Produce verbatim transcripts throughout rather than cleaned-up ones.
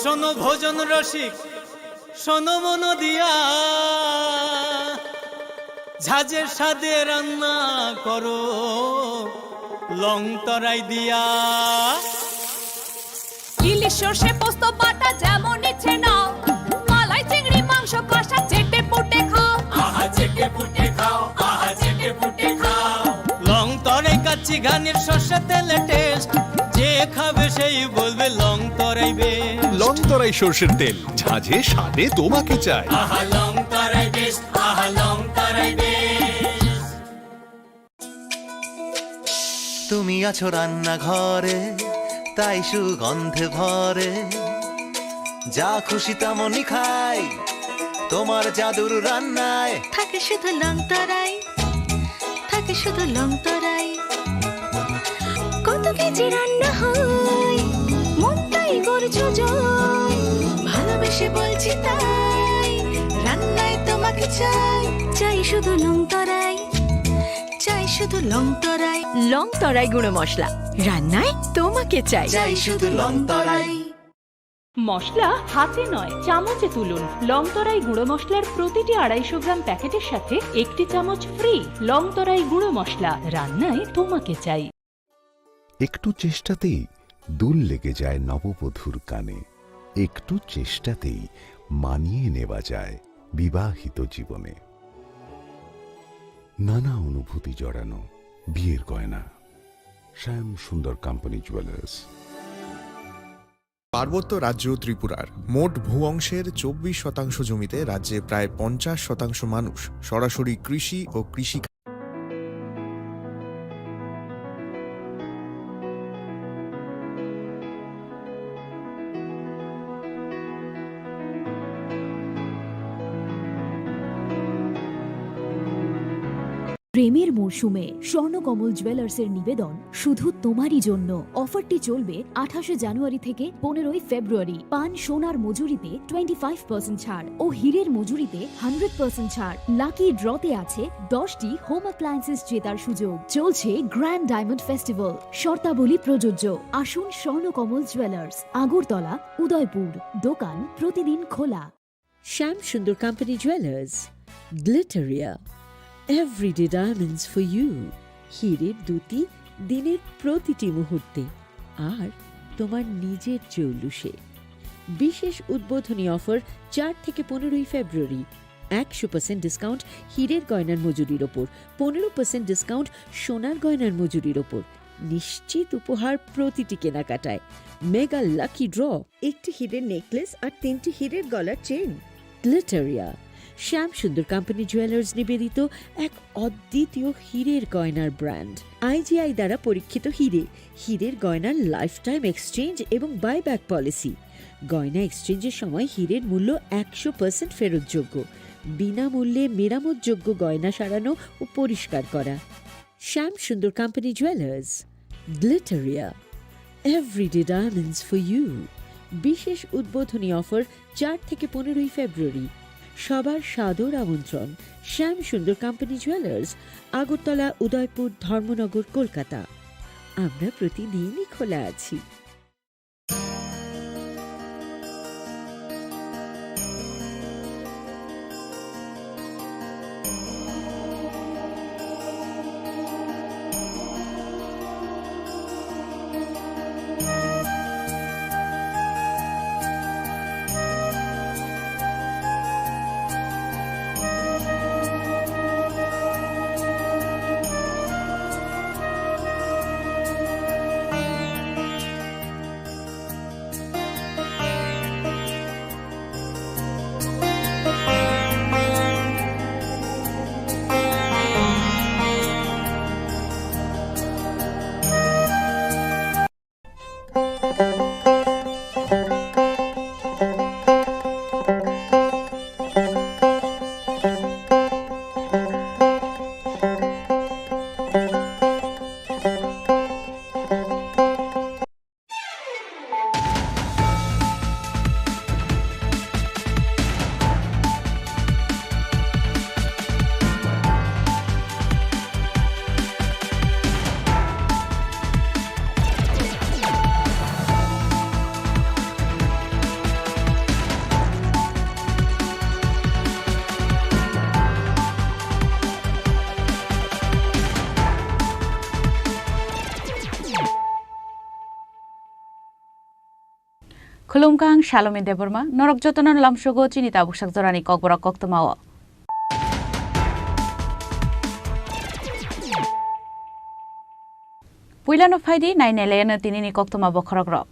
শোনো ভোজন রসিক, শোনো মন দিয়া, ঝাঁঝে স্বাদে রান্না করো লং তরাই দিয়া। ইলিশ সর্ষে পোস্ত বাটা যেমন ইচ্ছে নাও, মালাই চিংড়ি মাংস কষা চেটে পুটে খাও। আহা চেটে পুটে খাও, আহা চেটে পুটে খাও। লং তরাই কাচ্চি ঘানির সর্ষে তেলে টেস্ট, যে খাবে সেই বলবে লং তরাই বেস্ট। লং তরাই সর্ষের তেল, ঝাঁঝে স্বাদে তোমাকে চাই। আহা লং তরাই বেস্ট, আহা লং তরাই বেস্ট। তুমি আছো রান্নাঘরে, তাই সুগন্ধে ভরে। যা খুশি তেমনই খাই, তোমার জাদুর রান্নায়। থাকে শুধু লং তরাই, থাকে শুধু লং তরাই। কত কেজি রান্না হয়, মনটাই করছো জয়। ভালোবেসে বলছি তাই, রান্নায় তোমাকে চাই। চাই শুধু লং তরাই, চাই শুধু লং তরাই। লং তরাই গুঁড়ো মশলা, রান্নায় তোমাকে চাই। চাই শুধু লং তরাই। মশলা হাতে নয়, চামচে তুলুন। লং তরাই গুঁড়ো মশলার প্রতিটি আড়াইশো গ্রাম প্যাকেটের সাথে একটি চামচ ফ্রি। লং তরাই গুঁড়ো মশলা, রান্নায় তোমাকে চাই। একটু চেষ্টাতেই দুল লেগে যায় নববধূর কানে, একটু চেষ্টাতেই মানিয়ে নেওয়া যায় বিবাহিত জীবনে। নানা অনুভূতি জড়ানো বিয়ের গয়না। শ্যাম সুন্দর কোম্পানি জুয়েলার্স। পার্বত্য রাজ্য ত্রিপুরার মোট ভূ অংশের চব্বিশ শতাংশ জমিতে রাজ্যে প্রায় পঞ্চাশ শতাংশ মানুষ সরাসরি কৃষি ও কৃষি প্রেমের মরশুমে স্বর্ণকমল জুয়েলার্সের নিবেদন শুধু তোমারই জন্য। অফারটি চলবে আঠাশে জানুয়ারি থেকে পনেরোই ফেব্রুয়ারি। পান সোনার মজুরিতে টোয়েন্টি ফাইভ পার্সেন্ট ছাড় ও হীরের মজুরিতে হান্ড্রেড পার্সেন্ট ছাড়। লাকি ড্রতে আছে দশটি হোম অ্যাপ্লায়েন্সেস জেতার সুযোগ। চলছে গ্র্যান্ড ডায়মন্ড ফেস্টিভ্যাল, শর্তাবলী প্রযোজ্য। আসুন স্বর্ণকমল জুয়েলার্স, আগরতলা, উদয়পুর। দোকান প্রতিদিন খোলা। Shyam Sundar company jewellers, Glitteria, everyday diamonds for you. হীরের দ্যুতি দিনের প্রতিটি মুহূর্তে, আর তোমার নিজের চৌলুসে। বিশেষ উদ্বোধনী অফার চার থেকে পনেরোই ফেব্রুয়ারি। একশো পার্সেন্ট ডিসকাউন্ট হীরের গয়নার মজুরির ওপর, পনেরো পার্সেন্ট ডিসকাউন্ট সোনার গয়নার মজুরির ওপর। নিশ্চিত উপহার প্রতিটি কেনাকাটায়। মেগা লাকি ড্র, একটি হীরের নেকলেস আর তিনটি হীরের গলার চেইন। গ্লিটারিয়া, শ্যাম সুন্দর কোম্পানি জুয়েলার্স নিবেদিত এক অদ্বিতীয় হীরের গয়নার ব্র্যান্ড। আইজিআই দ্বারা পরীক্ষিত হীরে, হীরের গয়নার লাইফ টাইম এক্সচেঞ্জ এবং বাইব্যাক পলিসি। গয়না এক্সচেঞ্জের সময় হীরের মূল্য একশো পার্সেন্ট ফেরতযোগ্য, বিনামূল্যে মেরামতযোগ্য গয়না সারানো ও পরিষ্কার করা। Shyam Sundar company jewellers, Glitteria, everyday diamonds for you. বিশেষ উদ্বোধনী অফার চার থেকে পনেরোই ফেব্রুয়ারি। সবার সাদর আমন্ত্রণ। শ্যাম সুন্দর কোম্পানি জুয়েলার্স, আগরতলা, উদয়পুর, ধর্মনগর, কলকাতা। আমরা প্রতিদিনই খোলা আছি। Khulumkha, ang Salomi Debbarma, norok jotono lamsogo chini tabuk sak jorani kokborok koktwmao. Puilano phaidi, nainailaino tinini koktwma bokhorokrok.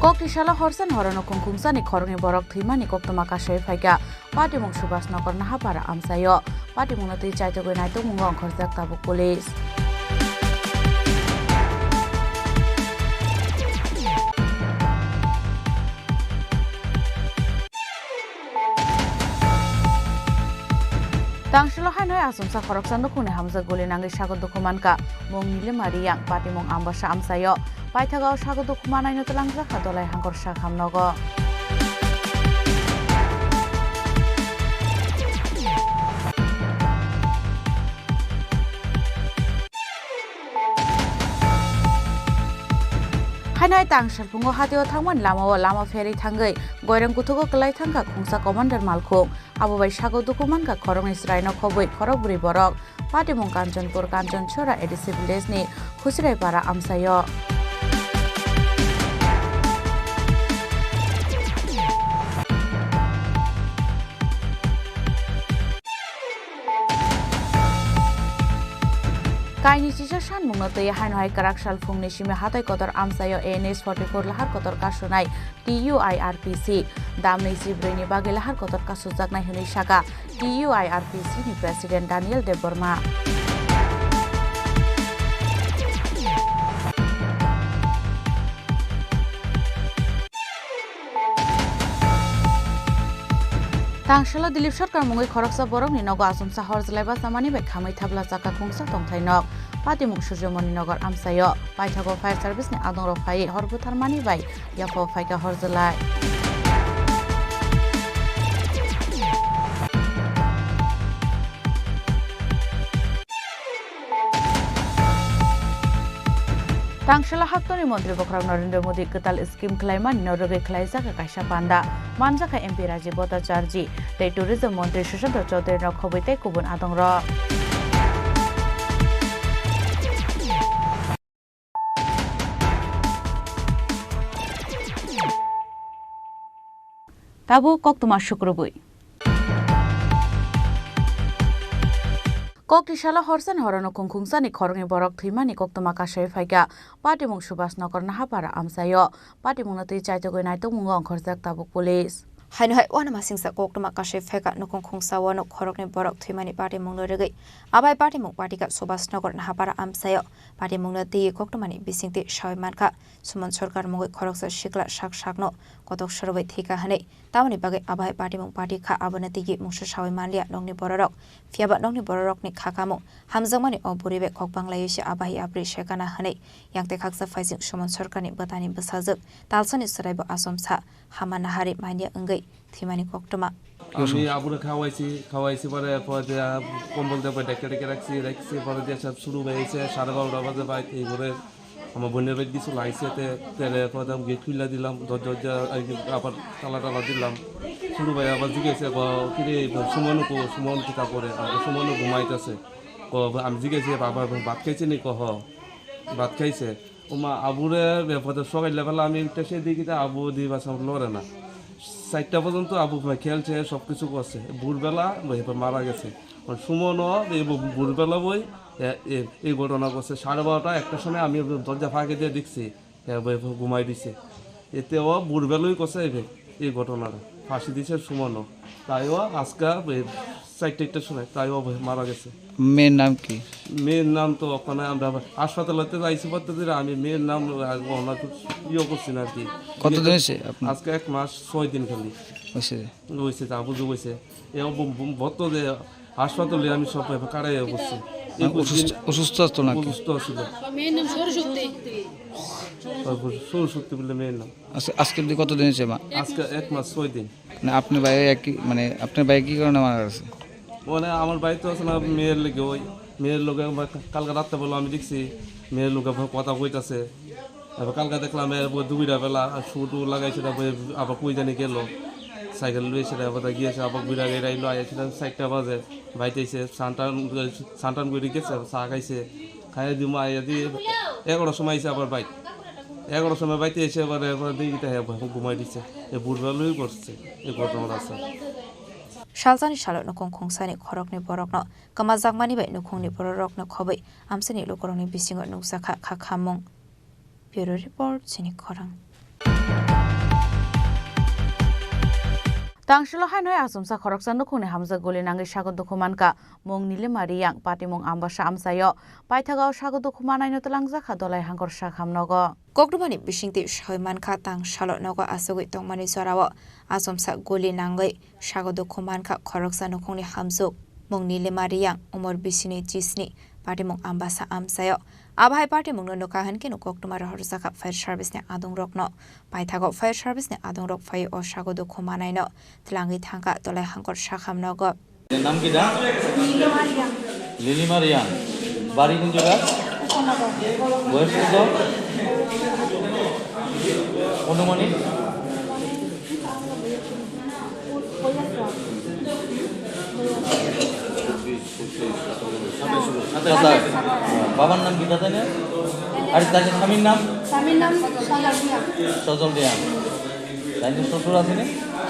Koktisalo horsan horono khungkhungsani khoroknwi borok thwimani koktwma kasui phaikha. Patimung Subhas Nagar Nahapara amchaio. Patimungno twi chaitogwi naitokmungo ongkhorjak tabuk police. Tangsalo haino achomsa khoroksa nukhungni hamjak guli nangwi sago dukhu mankha. Mung Nilima Riyang, patimung Ambasa amchaio. Paithago sago dukhu manaino twlangjakha Dolai Hangkor Sakham nogo. Haino hai tang salphungo hatio thangmani lamao lama pherwi thangwi goirang kuthugo kwlai thangkha khungsa commander malkhung. Abo bai sago dukhu mankha khoroknwi chwraino khobwi khorokbrwi borok. Patimung Kanchanpur Kanchanchora A D C village ni Khusiraipara amchaio. Kaini chisa sanmungno twi haino hai kwrak sal phungni simi hatai kotor amchaio N S forty four lahar kotor kasunai T U I R P C. Damni chibrwini bagwi lahar kotor kasujaknai hwnwi sakha T U I R P C ni President Daniel Debbarma. Tangsalo Dilip Sarkar mungwi khoroksa borokni nogo achomsa hor jwlai bachamani bai khamwi thabla chakha khungsa tongthai nok. Patimung Surjomoni Nagar amchaio. Paithago fire service ni adongrok phaiwi hor butharmani bai yapha phaikha hor jwlai. Tangsala haktorni montri bokhorok Narendra Modi kwtal scheme khlaimani no rwgwi khlaijak kaisa panda. Manjakha M P Rajiv Bhattacharjee tei tourism montri Sushant Chowdhury no khobwi tei kubun adongrok. Tabuk koktwma sukrubwi. Koktisalo horsan horono khungkhungsani khoroknwi borok thwimani koktwma kasui phaikha. Patimung Subhas Nagar Nahapara amchaio. Patimungno twi chaitogwi naitokmungo ongkhorjak tabuk police. Haino hai uanamasingcha koktwma kasui phaikha nukhung khungsa uanuk khoroknwi borok thwimani patimungno rwgwi. Abai patimung patikha Subhas Nagar Nahapara amchaio. Patimungno twi koktwmani bisingtwi sawi mankha, Suman Sarkar mungwi khoroksa sikla sak sakno kotok sorwi thwikha hwnwi. Tamoni bagwi abo hai patimung patikha, abono twi mungsa sawi manliya nokni bororok. Phiyaba nokni bororokni kha kamung hamjakmani o bwrwi bai kok banglaiwi se abo hai abri sekana hwnwi. Yang tei khaksa phaising Suman Sarkarni bwtani bwsajwk talsani chwraibo achomsa hama nahari manya wngwi thwimani koktwma. আমি আবুরে খাওয়াইছি, খাওয়াইছি পরে, পরে দিয়া কম্বল দিয়ে পরে ডেকে ডেকে রাখছি, রাখছি পরে দিয়ে সব শুরু হয়েছে সাড়ে বারোটা বাজে বাইক এই করে আমার বোনের বাইক কিছু লাইছে, তে তেরে পরে গেট খুলে দিলাম, দরজা দরজা এই আবার তালা টালা দিলাম। শুরু ভাই আবার জিজ্ঞেসে, "ব-, কিরে, ব-, সুমন কো, সুমন কিতা করে?" আর সুমন ঘুমাইতেছে। ক-, আমি জিজ্ঞেসে, "বাবা ভাত খাইছে নি?" ক, "হ, ভাত খাইছে।" ওমা, আবুরে বিপদে সকাল বেলা আমি উঠে সে দেখি যে আবু দি বাসা লড়ে না। চারটা পর্যন্ত আবু খেলছে, সব কিছু করছে। ভোরবেলা এবার মারা গেছে। মানে সুমনও এই ভো-, ভোরবেলা বই এ-, এ-, এই ঘটনা করছে। সাড়ে বারোটা, একটার সময় আমি দরজা ফাঁকি দিয়ে দেখছি, এ, বই ঘুমাই দিছে। এতে ও ভোরবেলায় করছে এই, এই ঘটনাটা। ফাঁসি দিছে সুমনও। তাই ও আজকে এই চারটে, চারটের সময় তাই ও মারা গেছে। মেয়ের নাম কি? মেয়ের নাম তো ওখানে আমরা হাসপাতালেতে যাইছি, পড়তে দিলে আমি মেয়ের নাম আর ওনার ইয়ে করছি না আর কি। কতদিন হয়েছে আপনার? আজকে এক মাস ছয় দিন খালি। হয়েছে। হয়েছে, যা বুঝে হয়েছে। এ ব-, ব-, বলতো যে হাসপাতালে আমি সব কাটাই করছি। মানে একুশ দিন অসুস্থ, অসুস্থ তো নাকি? অসুস্থ ছিল। মেয়ের নাম সৌরশক্তি। তারপর সৌরশক্তি বলে মেয়ের নাম। আচ্ছা, আজকের দিন কতদিন হয়েছে মা? আজকে এক মাস ছয় দিন। না, আপনার ভাই একই, মানে, আপনার ভাই কি কারণে মারা গেছে? মানে, আমার ভাই তো আছে না, মেয়ের লগে, ওই মেয়ের লগে আমার কা-, কালকে রাত্রে বললো, আমি দেখছি মেয়ের লগে আবার কথা কইতাছে। তারপর কালকে দেখলাম, এর উপর দুইটা বেলা আর শুটু লাগাইছে, তারপরে আবার কই জানি গেল, সাইকেল লইছে, তারপর তা গিয়েছে, আবার ঘুরে গেড়ে আইলো, আইসে চারটা বাজে, বাইতে আইসে, সানটান, সানটান করে গেছে, চা খাইছে, খাইয়ে দিমু, আইয়া দিয়ে এগারোটার সময় আইসে আবার বাইক। এগারো সময় বাইতে এসে এবার এরপরে দেখি তাই ঘুমাই দিছে। এ বুড়া লই করছে, এ ঘটনা আছে। Salsani salo nukhung khungsani khoroknwi borokno kwmajakmani bai nukhungni bororokno khobwi amchaini lukurokni bisingo nukjakha kha khamung. Bureau Report, Chini Khorang. Tangsalo haino hai achomsa khoroksa nukhungni hamjak guli nangwi sago dukhu mankha, mung Nilima Riyang, patimung Ambasa amchaio. Paithago sago dukhu manaino twlangjakha Dolai Hangkor sakham nogo. Koktwmani bisingtwi sawi mankha, tangsalo nogo achugwi tongmani jorao achomsa guli nangwi sago dukhu mankha khoroksa nukhungni hamjak, mung Nilima Riyang, umor bisini chisni, patimung Ambasa amchaio. Abo hai patimungno nukha hinkhe koktwma rohorjakha fire service ni adongrokno. Paithago fire service ni adongrok phaiwi o sago dukhu manaino twlangwi thangkha Dolai Hangkor sakham nogo. নাম কি দা? লিলিমা রিয়াং। বাড়ি কোন জায়গা? বয়স কত? অনুমানিক? সাতাশ। বাবার নাম কি দাদা না? আর তার স্বামীর নাম? স্বামীর নাম সজল রিয়াং। সজল রিয়াং। তাই তো শ্বশুর আছে না?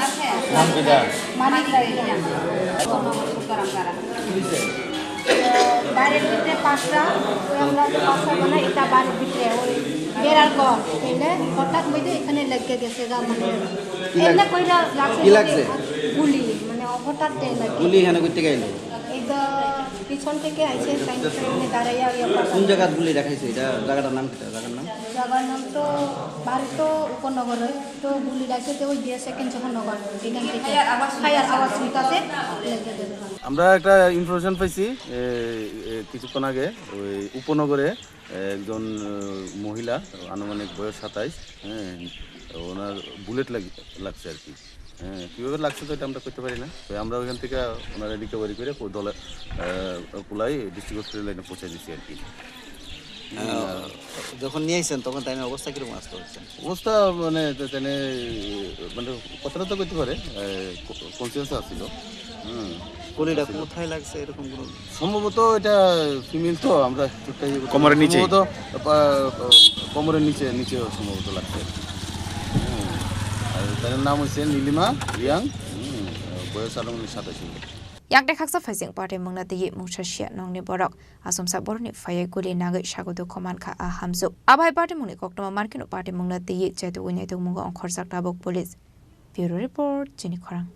আছে। নাম কি তার? মানিক রায়। বাইরের ভিতরে পাঁচটা, ওই আমরা তো পাঁচটা বানাই, এটা বাইরের ভিতরে, ওই বেড়ার ঘর, বুঝলে? হঠাৎ মধ্যে এখানে লেগে গেছে গা, মানে, এমনি কইরা লাগছে কি লাগছে? গুলি, মানে, হঠাৎ লাগে। গুলি এখানে করতে গেল? এই তো পিছন থেকে আইছে, তাই এমনি দাঁড়াইয়া ইয়ে করছে। কোন জায়গার গুলি দেখাইছে? এটা জায়গাটার নাম কি? জায়গার নাম? জায়গার নাম তো বাড়ি তো উপনগরে, তো গুলি লাগছে তো ওই দিয়ে সেকেন্ড যখন নগর, এখান থেকে ফায়ার আওয়াজ হইতাছে, লেগে গেল। আমরা একটা ইনফরমেশন পাইছি, এ, এ, কিছুক্ষণ আগে ওই উপনগরে, এ, একজন, এ, মহিলা, আনুমানিক বয়স সাতাইশ, হ্যাঁ, ওনার বুলেট লাগি-, লাগছে আর কি। হ্যাঁ, কিভাবে লাগছে তো এটা আমরা করতে পারি না। তো আমরা ওইখান থেকে ওনারা রিকভারি করে কো-, দলে, এ, কুলাই ডিস্ট্রিক্ট হসপিটাল লাইনে পৌঁছে দিচ্ছি আর কি। আহ, যখন নিয়ে আইছেন তখন তাই অবস্থা কিরকম আসতে হচ্ছে? অবস্থা মানে তে-, তেনে, মানে কথাটা তো করতে পারে, এ, ক-, কনসিয়াস আছিল। হুম। গুলিটা কোথায় লাগছে এরকম কোনো? সম্ভবত এটা ফিমেল তো, আমরা চোখটা ইয়ে করতে কোমরের নিচে? সম্ভবত, আহ, কোমরের নিচে, নিচে সম্ভবত লাগছে। হুম। আর তার নাম হচ্ছে নীলিমা রিয়াং। হুম। বয়স আনুমানিক সাতাশি। Yakni khaksa phaising party mungna twi mungsa sia nongni borok. Asomsa borokni phaiwi guli nagwi sago dukhu mankha a hamjwk. Abo hai party mungni koktwma mankhe no party mungna twi chaitugwi naitugmungo ongkhorjak tabuk police. Bureau Report, Chini Khorang.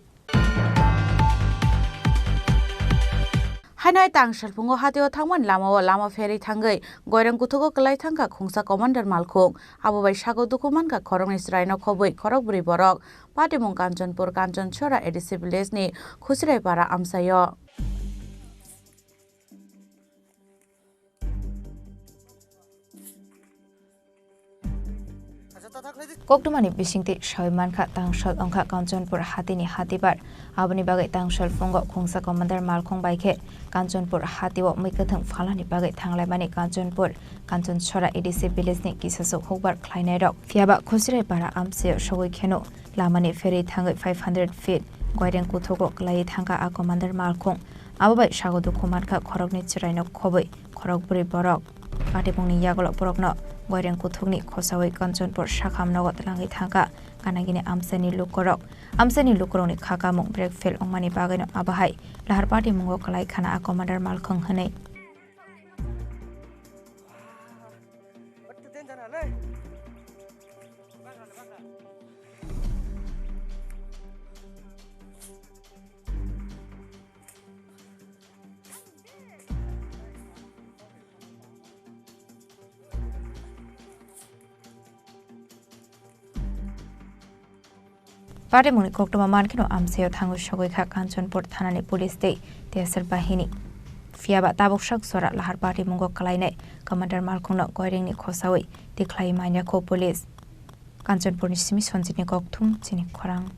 Haino hai tang salphungo hatio thangmani lamao lama pherwi thangwi goirang kuthugo kwlai thangkha khungsa commander malkhung. Abo bai sago dukhu mankha khoroknwi chwraino khobwi khorokbrwi borok. Patimung Kanchanpur, Kanchanchora A D C village ni Khusirai para amchaio. Koktwmani bisingtwi sawi mankha, tangsal wngkha Kanchanpur hatini hatibar. Aboni bagwi tangsal phungo khungsa commander malkhung bai khe Kanchanpur hatio mui kwthwng phalnani bagwi thanglaimani Kanchanpur, Kanchanchora A D C village ni kisaswk hukbar khlainairok. Phiyaba Khusirai para amchaio sogwi kheno lamani pherwi thangwi five hundred feet goireng kuthugo kwlaiwi thangkha a commander malkhung. Abo bai sago dukhu mankha khoroknwi chwraino khobwi khorokbrwi borok. Patimungni yagulo borokno goireng kuthukni khosawi Kanchanpur sakham nogo twlangwi thangkha kanagini amchaini lukurok. Amchaini lukurokni kha kamung brake fail wngmani bagwino abo hai lahar patimungo kwlai khana a commander malkhung hwnwi. Patimungni koktwma mankheno amchaio thangwi sogwi kha Kanchanpur thanani police tei T S R bahini. Phiyaba tabuk sak jora lahar patimungo kwlainai commander malkhungno goirengni khosawi tikhlai manyakho police. Kanchanpurni simi Sanjitni kokthum chini khorang.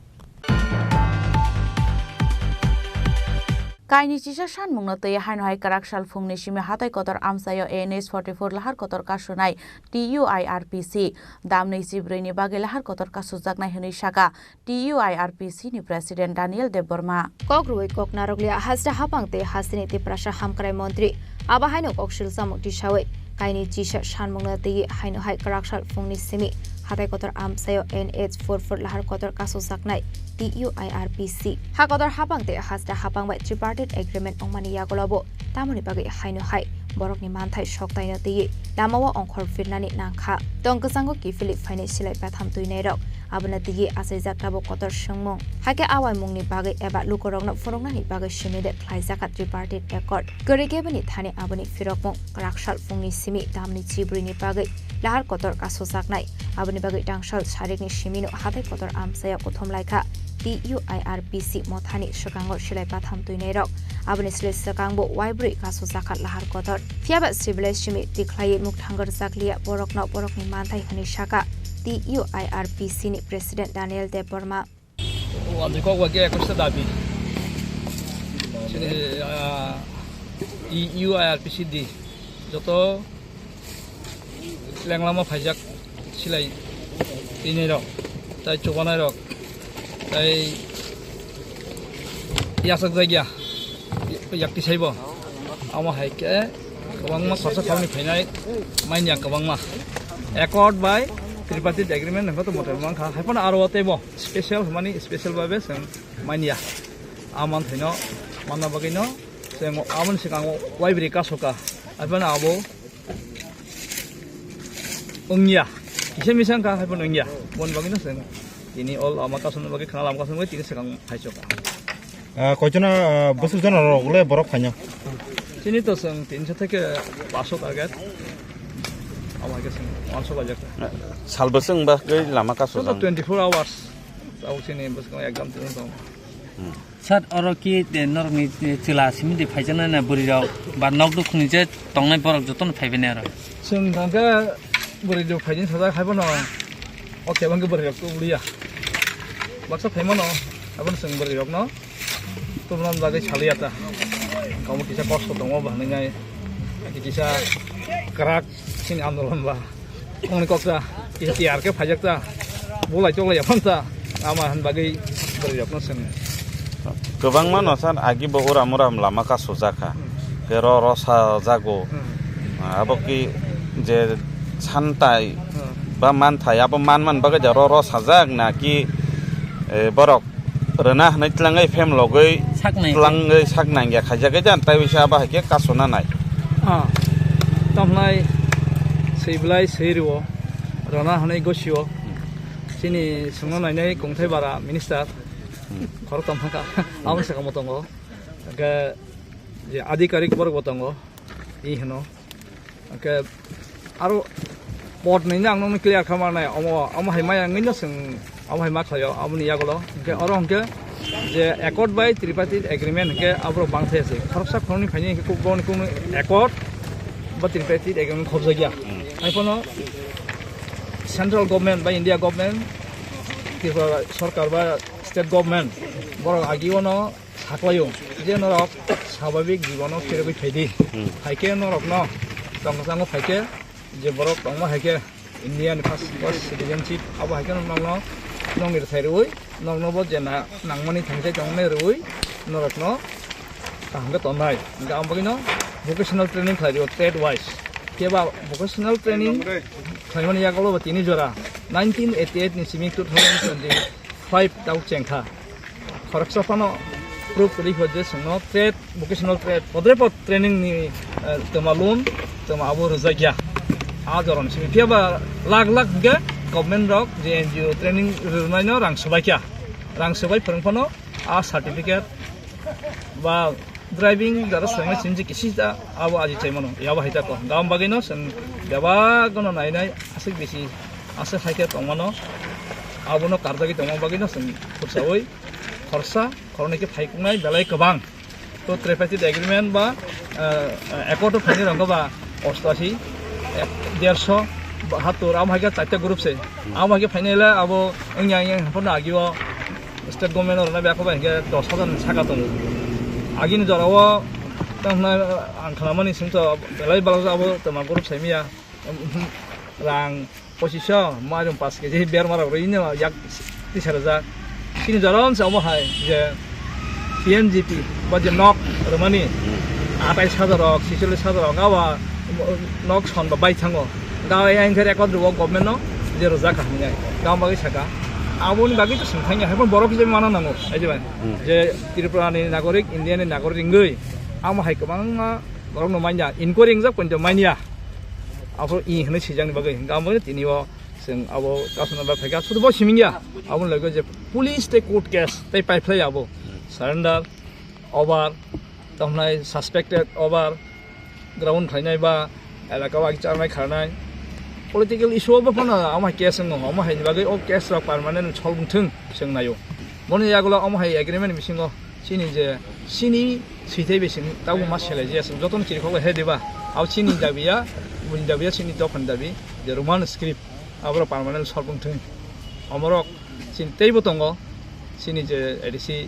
Kaini chisa sanmungno twi haino hai kwrak sal phungni simi hatai kotor amchaio N H forty-four lahar kotor kasunai T U I R P C. Damnwi chibrwini bagwi lahar kotor kasujaknai hwnwi saka T U I R P C ni President Daniel Debbarma. Kok rwui kok narwkliya hajra hapang tei hasteni Tiprasa hamkrai montri. Abo haino kok silsamung tisawi Kaini chisa sanmungno twiwi haino hai kwraksal phungni simi hatai kotor amchaio N H four four lahar kotor kasojaknai T U I R P C. Ha kotor hapang tei hasta hapang bai tripartite agreement wngmani yagulobo tamoni bagwi haino hai borokni manthai soktaino twiwi lamao ongkhor phirnani nangkha. Tong kwchango kiphilwi phainai silai batham twinairok. Abono twiwi achaijak tabuk kotor swngmung. Hakhe a waimungni bagwi eba lukurokno phunuknani bagwi simi de khlaijakha tripartite accord. Kwrwi khe bini thani aboni phirokmung kwraksal phungni simi tamni chibrwini bagwi lahar kotor kasojaknai. Aboni bagwi tangsal sarikni simino hatai kotor amchaio kuthum laikha T U I R P C mothani swkango silai batham twinairok. Aboni silai swkangbo waibrwi kasojakha lahar kotor. Phiyaba sibilai simi tikhlaiwi mukthang rwjakliya borokno borokni manthai hwnwi sakha T U I R P C ni President Daniel Debbarma. Wadi kok wake ekusta dabi. Sini, ah, I U I R P C di. Joto lenglama phaijak silai tini rok, tai chubanai rok, tai yasakjak ya, yakti saibo. Amo hai khe kwbangma khorsa khauni phainai manya kwbangma. Accord bai tripartite agreement hwnkhe to mote mankha. Haiphano aro teibo special hwnmani special babe chwng manya. A manthaino manna bagwino chwng aboni swkango waibrwi kasoka. Haiphano abo wngya. Kisa misa wngkha, haiphano wngya. Boni bagwino chwng tini o lama kasumna bagwi, khwna lama kasumna bagwi tini swkang phaisoka. Ah, koichona, ah, bwswk jona rok le borok phaino? Chini to chwng tinso theke paso target. Abo hai khe chwng uansuk laijak. Sal bwswk wngba khe lama kaso Joto jang? Twenty-four hours. Tabuk chini bwskango exam tong tong. Hmm. Sir, oro ki, eh, norokni, eh, chwla simi de phaijaknai na bwrwi rok ba nok dukhuni je tongnai borok jotono phaibainai oro? Chwng thangkhe bwrwi rok phaijani sajak haiphano o kebang khe bwrwi rok tubuliya. Baksa phaimano, abono chwng bwrwi rokno tubuna bagwi saliya ta. Omo kisa kosto tongo ba hinwi nai. Kisa kwrak chini andolon ba. Ongni koksa, kisa tiyar khe phaijak ta. Bulai choklai ya phang ta. Ama hin bagwi bwrwi rokno chwng. Kwbangma no san agi bo uram uram lama kasujak kha. Hmm. Khe ro ro sajago. Hmm. Abo ki je santai Hmm. ba manthai abo man man bagwi ja ro ro sajak na ki, eh, borok rwna hwnwi tlangwi phem logwi Saknai. Tlangwi sak nangya khaijak khe jan tai bisa abo hai khe kasuna nai. Ah, tamnai swi belai swi rwo, rwna hwnwi gosio. Chini songno nainai kongthai bara minister, Hmm. khoroktham thangkha, aboni saka bo tongo. Hwnkhe je adhikarik borok bo tongo, i hwno. Hwnkhe aro pod nini ang nokni clear kha manai, omo, omo hai maya wngwi no chwng omo hai ma khlaio, aboni yagulo. Hwnkhe oro hwnkhe je accord bai tripartite agreement hwnkhe aborok bangthai se. Khoroksa khoroknwi phaini hwnkhe kuk-, boni kuknwi accord ba tripartite agreement khobjakya. Hmm. Haiphano central government ba India government, Tripura sorkar ba state government, borok agio no saklaio je norok swabhabik jibono phirogwi phaidi. Hmm. Haikhe norokno tong kwchango phaikhe je borok tongma haikhe India ni first, first citizenship abo haikhe nokno nokni rwthai rwui nokno bo je na-, nangmani thangchai tongmani rwui norokno kaham khe tongnai. Hwnkhe ang bagwino vocational training khlai rio trade wise. Khe ba vocational training khlaimani yagulo bo tini jora nineteen eighty-eight ni simi two thousand twenty-five tau chengkha. Khoroksa phano proof kwrwi kho je chwngno trade, vocational trade, podre pod training ni, eh, twma loan, twma abo rwjakya. A jorani simi phiya ba lakh lakh hwnkhe government rok je N G O training rwnaino rang swbaikha. Rang swbai phwrwng phano a certificate ba driving jara swrwngna simi je kisi ta abo aji chaimano. Yabo hai ta ko. Gam bagwino chwng bebak gono nainai aswk bisi aswk hai khe tongmano. Abono karjagwi tongma bagwino chwng khursaui khorsa khoroknwi khe phaikuknai belai kwbang. To tripartite agreement ba, eh, accord o phaini rwngkha ba ostashi, eh, derso, bahattor, amo hai khe charta group se. Amo hai khe phainai le abo wngya wngya haphano agio state government o rwna biyakho ba hinkhe dos hajar ni saka tongo. Agini jora o tamo hwnna ang khnamani singto belai balajak abo twma group saimanya. Rang pochisho, mairum paanch kg berma rok rwi no yak tisa rwjak. Chini jora wngse omo hai je P M G P ba je nok rwmani atais hajar rok, sicholish hajar rok, abo Nok son ba bai thango. Ga yang khe record rwo government no je rwjak ka hingai. Ga bagwi saka. Aboni bagwi to sing thangya. Hai borok je mana nango. Ai je bai. Hmm. Je Tripura ni nagorik, India ni nagorik wngwi. Amo hai kwbangma borok no manya. Inquiry wngjak pon to manya. Abo i hwnwi swijak ni bagwi. Ga bagwi tini o chwng abo kasuna ba phaikha. Sudu bo simingya. Aboni loge je police tei court case tei pai phlai abo. Surrender, over, tamnai suspected over, ground khlainai ba elaka wai charnai kharnai political issue o phano omo hai case wngo, omo hai ni bagwi o case rok permanent solve wngthung chwng naio. Boni yagulo omo hai agreement bisingo chini je chini sithai bai sini tabuk ma selai jaya chwng jotono chirikhok bai hai diba. Abo chini dabi ya, buini dabi ya, chini dophani dabi je Roman script aboro permanent solve wngthung. Omorok chini teibo tongo. Chini je A D C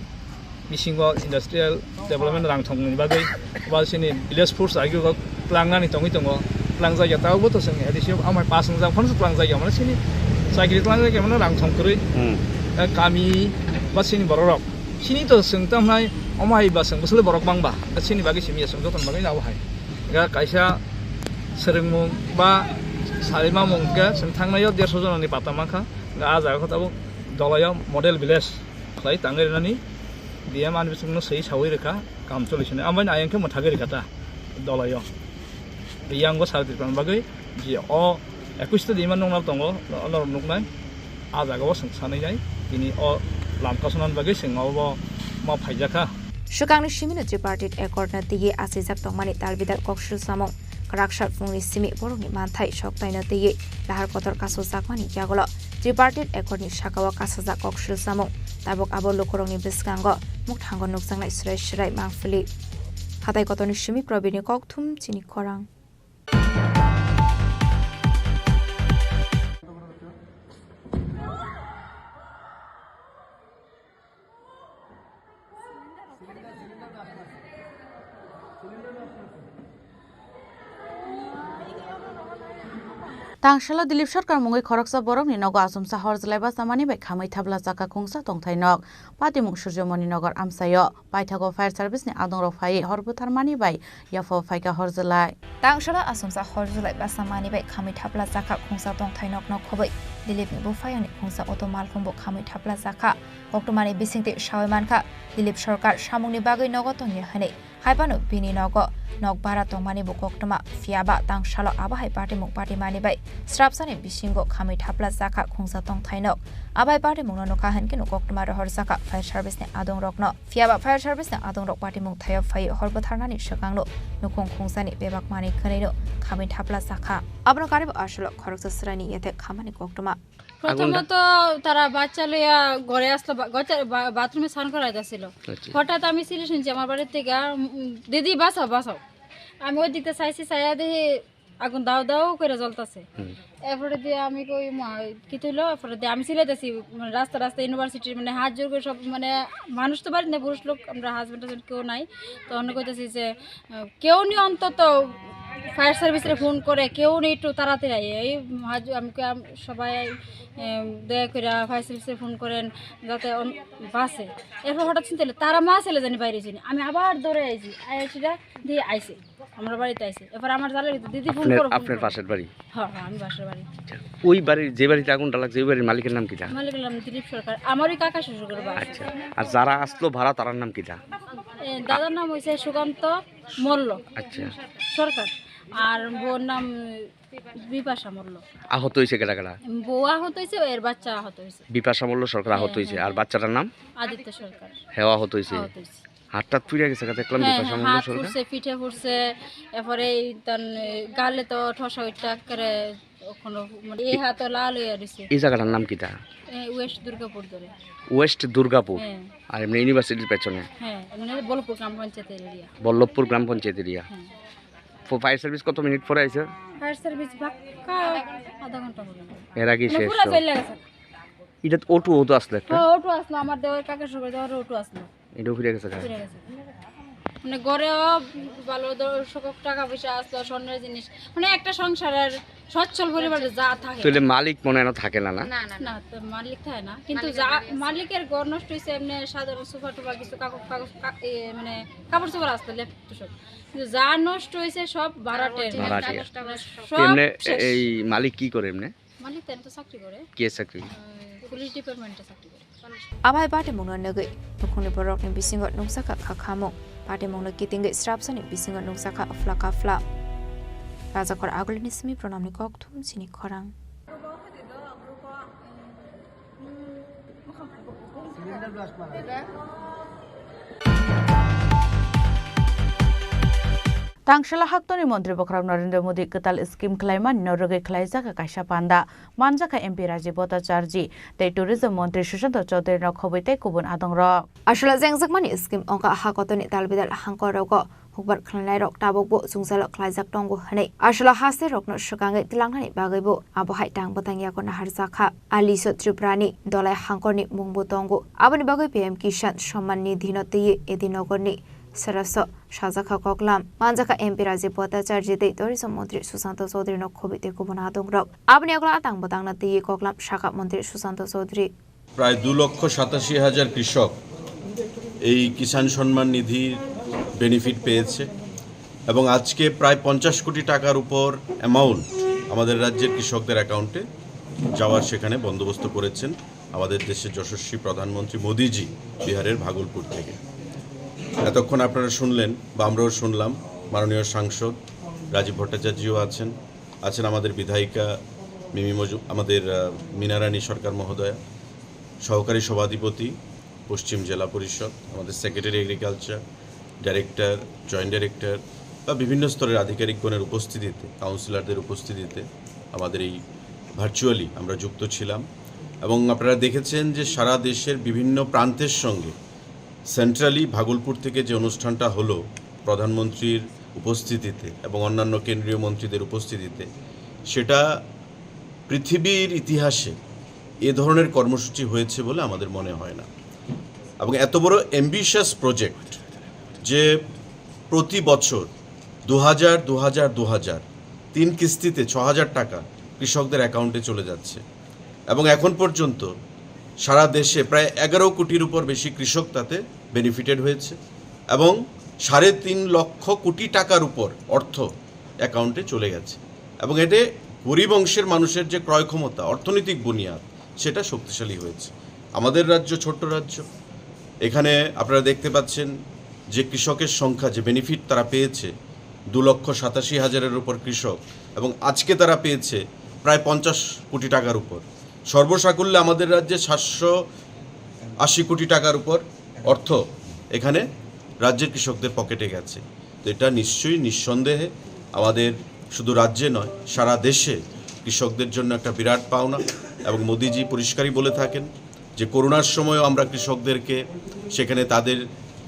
bisingo industrial development rang thongni bagwi, ba chini village force agio tlangnani tongwi tongo, tlangjak ya, tabukbo to chwng A D C amai pass wngjak phano tlangjak ya, mane chini chakri tlangjak ya, mane rang thong kwrwi. Hmm. Eh, kami ba chini bororok chini to chwng tamo hai omo hai ba chwng bwswlwi borok bangba, chini bagwi simi ya chwng jotono bagwi abo hai. Ga kaisa swrwngmung ba sarimamung khe chwng thangnaio dersho jonani pata mankha, ga ah jaga khe tabuk Dolaio model village khlai tangwi rwnani D M ani bisingno swi sawi rwkha, kam choli sini. Ambai ayang khe mwthagwi rwkha ta Dolaio. Yango sal Tripura bagwi je o ekwis ta dima nungna tongo, ono nuknai. Ah jaga o chwng sanwi nai, tini o lam kasonani bagwi chwng obo ma phaijakha. Swkangni simino tripartite accord no twiwi achijak tongmani talbidal kok sul samung. Kwraksa phungni simi borokni manthai sok taino twiwi lahar kotor kasojakmani yagulo tripartite accord ni sakao kasajak kok sul samung. Tabuk abo lukurokni bwskango mukthango nukjaknai swrai swrai mangphili. Hatai kotorni simi Probirni kokthum chini khorang. Tangsalo Dilip Sarkar mungwi khoroksa borokni nogo achomsa hor jwlai bachamani bai khamwi thapla chakha khungsa tongthai nok. Patimung Surjomoni Nagar amchaio paithago fire service ni adongrok phaiwi hor butharmani bai yaphao phaikha hor jwlai. Tangsalo achomsa hor jwlai bachamani bai khamwi thapla chakha khungsa tongthai nokno khobwi Dilip ni buphayungni khungsa auto malkhung bo khamwi thapla chakha. Koktwmani bisingtwi sawi mankha, Dilip Sarkar samungni bagwi nogo tongya hwnwi. Haiphano bini nogo nok bara tongmani bo koktwma, phiyaba tangsalo abo hai patimung patimani bai srapsani bisingo khamwi thapla chakha khungsa tongthai nok. Abo hai patimungno nukha hwnkhe no koktwma rohorjakha fire service ni adongrokno. Phiyaba fire service ni adongrok patimung thaio phaiwi hor butharnani swkangno nukhung khungsani bebak manwi khwnwino khamwi thapla chakha. Abono karibo aswlwk khoroksa swraini yethek khamani koktwma. প্রথমত তারা বাচ্চা লইয়া ঘরে আসলো, বা-, ঘরটা বা-, বাথরুমে স্নান করা যাচ্ছিল। আচ্ছা। হঠাৎ আমি চিল্লা শুনছি আমার বাড়ির থেকে, উম, "দিদি, বাঁচাও, বাঁচাও।" আমি ওই দিকটা চাইছি, চাইয়া দেখি আগুন দাউ দাউ করে জ্বলতেছে। হুম। এরপরে দিয়ে আমি কই, "মা, কি তুইলো?" এরপরে দিয়ে আমি চিল্লাইতেছি, মানে, রাস্তা রাস্তা, ইউনিভার্সিটির, মানে, হাত জোর করে সব, মানে, মানুষ তো বাড়িতে নেই, পুরুষ লোক, আমরা হাজব্যান্ড টাজব্যান্ড কেউ নাই। তখন কইতেছি যে, কেউ নি অন্তত ফায়ার সার্ভিসে ফোন করে, কেউ নি একটু তাড়াতাড়ি আয়। এই হাজ-, আমি কই, আম-, সবাই, এম, দয়া করে ফায়ার সার্ভিসে ফোন করেন, যাতে অন-, বাঁচে। এরপর হঠাৎ চিন্তা হলো, তারা মা ছেলে জানি বাইরে যায়নি। আমি আবার দৌড়ে আইছি, আইসিরা দিয়ে আইছে, আমরা বাড়িতে আইছে। এরপর আমার জালে দিদি ফোন আপনার, করো, ফোন আপনার করো। পাশের বাড়ি? হ্যাঁ, হ্যাঁ, আমি পাশের বাড়ি। আচ্ছা, ওই বাড়ির, যে বাড়িতে আগুনটা লাগছে, ওই বাড়ির মালিকের নাম কিটা? মালিকের নাম দিলীপ সরকার, আমার ওই কাকা শ্বশুর ঘর বাড়ি। আচ্ছা, আর যারা আসলো ভাড়া, তারার নাম কিটা? এ, দাদার নাম হইছে সুকান্ত মল্ল। আচ্ছা। সরকার। আর বউর নাম বিপাশা মল্ল। আহত হইছে কেডা কেডা? বউ আহত হইছে, এর বাচ্চা আহত হইছে। বিপাশা মল্ল সরকার আহত হ্যাঁ, হইছে, হ্যাঁ, আর হ্যাঁ। বাচ্চাটার নাম? আদিত্য সরকার। হেও আহত হইছে। আহত হইছে। হাতটা পুড়ে গেছে, দেখলাম হ্যাঁ, বিপাশা হ্যাঁ, মল্ল হাত সরকার। পুড়ছে, পিঠে পুড়ছে, এরপরে এই তান, এ, গালে তো ঠসা উঠটা করে, ওখানে, মানে, এই এ-, হাতও লাল হয়ে রয়েছে। এই জায়গাটার নাম কিটা? এ, ওয়েস্ট দুর্গাপুর ধরে। ওয়েস্ট দুর্গাপুর? হ্যাঁ। আর এমনি ইউনিভার্সিটির পেছনে? হ্যাঁ, মানে বল্লভপুর গ্রাম পঞ্চায়েত এরিয়া। বল্লভপুর গ্রাম পঞ্চায়েত এরিয়া। হ্যাঁ। ফো-, ফায়ার সার্ভিস কত মিনিট পরে আইছে? ফায়ার সার্ভিস বাক্কা আধা ঘন্টা হলো। এর আগে মানে শেষ পুরা তো। জ্বলে গেছে। এটা তো অটো, অটো আসলো একটা? হ্যাঁ, অটো আসলো, আমার দেওয়ার কাকা সবাই দেওয়ার অটো আসলো। এটাও ফিরে গেছে গা? ফিরে গেছে। মানে ঘরেও ভালো দর্শক টাকা পয়সা আসলো, স্বর্ণের জিনিস, মানে একটা সংসারের সচ্ছল পরিবারে যা থাকে। তাহলে মালিক মনে হয় না থাকে না, না? না, না, না। না, তো মালিক থাকে না। কিন্তু মালিকের যা, বাড়ি আছে। মালিকের ঘর নষ্ট হইছে, এমনি সাধারণ সোফা টোফা কিছু কাগজ, কাগজ, কা-, এ, মানে কাপড় চোপড় আসতো, লেপ তো সব। কিন্তু যা নষ্ট হইছে সব ভাড়াটে। ভাড়াটে। মানে সব এমনি শেষ। এই মালিক কি করে এমনি? মালিক তো এমনি তো চাকরি করে। কি চাকরি? ওই পুলিশ ডিপার্টমেন্টে চাকরি করে। Abai batimungno nugwi nukhungni borokni bisingo nukjakha kha khamung. Batimungno kitingwi srapsani bisingo nukjakha phla ka phla. Rajakhor agulini simi pranamni kokthum chini khorang. Tangsala haktorni montri bokhrok Narendra Modi kwtal scheme khlaimanino rwgwi khlaijak kaisa panda. Manjakha M P Rajiv Bhattacharjee tei Tourism Montri Sushanta Chowdhury no khobwi tei kubun adongrok. Aswla jengjakmani scheme wngkha ha kotorni dalbidal hangkorogo hukbar khlainairok tabukbo chwngsailo khlaijak tongo hwnwi aswla haste rokno swkangwi tlangnani bagwibo abohai tang bwtang yago naharjakha. Aliso Tripurani Dolai hangkorni mungbo tongo. Aboni bagwi P M Kisan Samman Nidhi no twiwi Edinogorni Saraso sajakha koklam. Manjakha M P Rajiv Bhattacharjee tei Tourism Montri Sushanta Chowdhury no khobwi tei kubun adongrok. Aboni ulo atang bwtangno twiwi koklam sakha Montri Sushanta Chowdhury. প্রায় দু লক্ষ সাতাশি হাজার কৃষক এই কিষাণ সম্মান নিধির বেনিফিট পেয়েছে এবং আজকে প্রায় পঞ্চাশ কোটি টাকার উপর অ্যামাউন্ট আমাদের রাজ্যের কৃষকদের অ্যাকাউন্টে যাওয়ার সেখানে বন্দোবস্ত করেছেন আমাদের দেশের যশস্বী প্রধানমন্ত্রী মোদিজি বিহারের ভাগলপুর থেকে। এতক্ষণ আপনারা শুনলেন বা আমরাও শুনলাম, মাননীয় সাংসদ রাজীব ভট্টাচার্যও আছেন, আছেন আমাদের বিধায়িকা মিমি মজু-, আমাদের, আহ, মিনারানী সরকার মহোদয়া, সহকারী সভাধিপতি পশ্চিম জেলা পরিষদ, আমাদের secretary agriculture, director, joint director বা বিভিন্ন স্তরের আধিকারিকগণের উপস্থিতিতে, কাউন্সিলরদের উপস্থিতিতে আমাদের এই ভার্চুয়ালি আমরা যুক্ত ছিলাম। এবং আপনারা দেখেছেন যে সারা দেশের বিভিন্ন প্রান্তের সঙ্গে সেন্ট্রালি ভাগলপুর থেকে যে অনুষ্ঠানটা হলো প্রধানমন্ত্রীর উপস্থিতিতে এবং অন্যান্য কেন্দ্রীয় মন্ত্রীদের উপস্থিতিতে, সেটা পৃথিবীর ইতিহাসে এ ধরনের কর্মসূচি হয়েছে বলে আমাদের মনে হয় না। এবং এত বড় অ্যাম্বিশাস প্রজেক্ট, যে প্রতি বছর দু হাজার, দু হাজার, দু হাজার, তিন কিস্তিতে ছ হাজার টাকা কৃষকদের অ্যাকাউন্টে চলে যাচ্ছে এবং এখন পর্যন্ত সারা দেশে প্রায় এগারো কোটির উপর বেশি কৃষক তাতে বেনিফিটেড হয়েছে এবং সাড়ে তিন লক্ষ কোটি টাকার উপর অর্থ অ্যাকাউন্টে চলে গেছে এবং এতে গরিব অংশের মানুষের যে ক্রয় ক্ষমতা, অর্থনৈতিক বুনিয়াদ, সেটা শক্তিশালী হয়েছে। আমাদের রাজ্য ছোট্ট রাজ্য, এখানে আপনারা দেখতে পাচ্ছেন যে কৃষকের সংখ্যা, যে বেনিফিট তারা পেয়েছে, দু লক্ষ সাতাশি হাজারের উপর কৃষক, এবং আজকে তারা পেয়েছে প্রায় পঞ্চাশ কোটি টাকার উপর। সর্বসাকুল্যে আমাদের রাজ্যে সাতশো আশি কোটি টাকার উপর অর্থ এখানে রাজ্যের কৃষকদের পকেটে গেছে। তো এটা নিশ্চয়ই নিঃসন্দেহে আমাদের শুধু রাজ্যে নয়, সারা দেশে কৃষকদের জন্য একটা বিরাট পাওনা। এবং মোদিজি পরিষ্কারই বলে থাকেন যে করোনার সময়ও আমরা কৃষকদেরকে সেখানে তাদের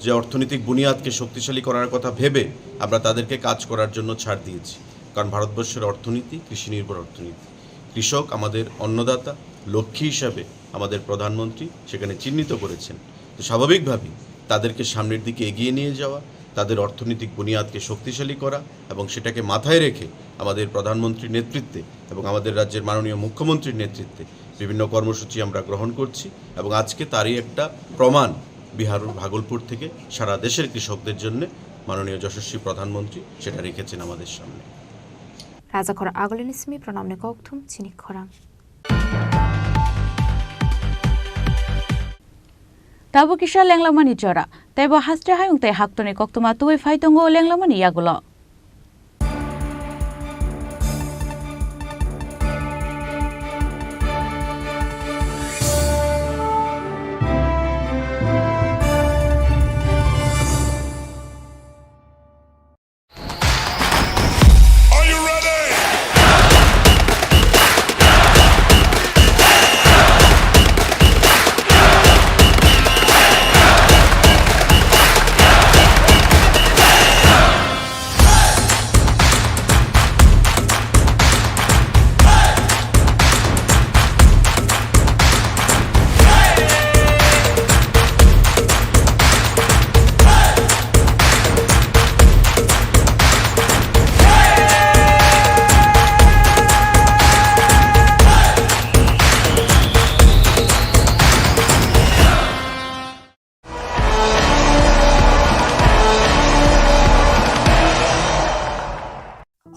যে অর্থনৈতিক বুনিয়াদকে শক্তিশালী করার কথা ভেবে আমরা তাদেরকে কাজ করার জন্য ছাড় দিয়েছি, কারণ ভারতবর্ষের অর্থনীতি কৃষি নির্ভর অর্থনীতি। কৃষক আমাদের অন্নদাতা, লক্ষ্মী হিসাবে আমাদের প্রধানমন্ত্রী সেখানে চিহ্নিত করেছেন। তো স্বাভাবিকভাবেই তাদেরকে সামনের দিকে এগিয়ে নিয়ে যাওয়া, তাদের অর্থনৈতিক বুনিয়াদকে শক্তিশালী করা এবং সেটাকে মাথায় রেখে আমাদের প্রধানমন্ত্রীর নেতৃত্বে এবং আমাদের রাজ্যের মাননীয় মুখ্যমন্ত্রীর নেতৃত্বে বিভিন্ন কর্মসূচি আমরা গ্রহণ করছি। এবং আজকে তারই একটা প্রমাণ, বিহার ভাগলপুর থেকে সারা দেশের কৃষকদের জন্য মাননীয় যশস্বী প্রধানমন্ত্রী সেটা রেখেছেন আমাদের সামনে। Rajakhor agulini simi pranamni kokthum chini khorang. Tabuk kisa lenglamani jora, teibo haste hayung tei haktorni koktwma tubui phai tongo lenglamani yagulo.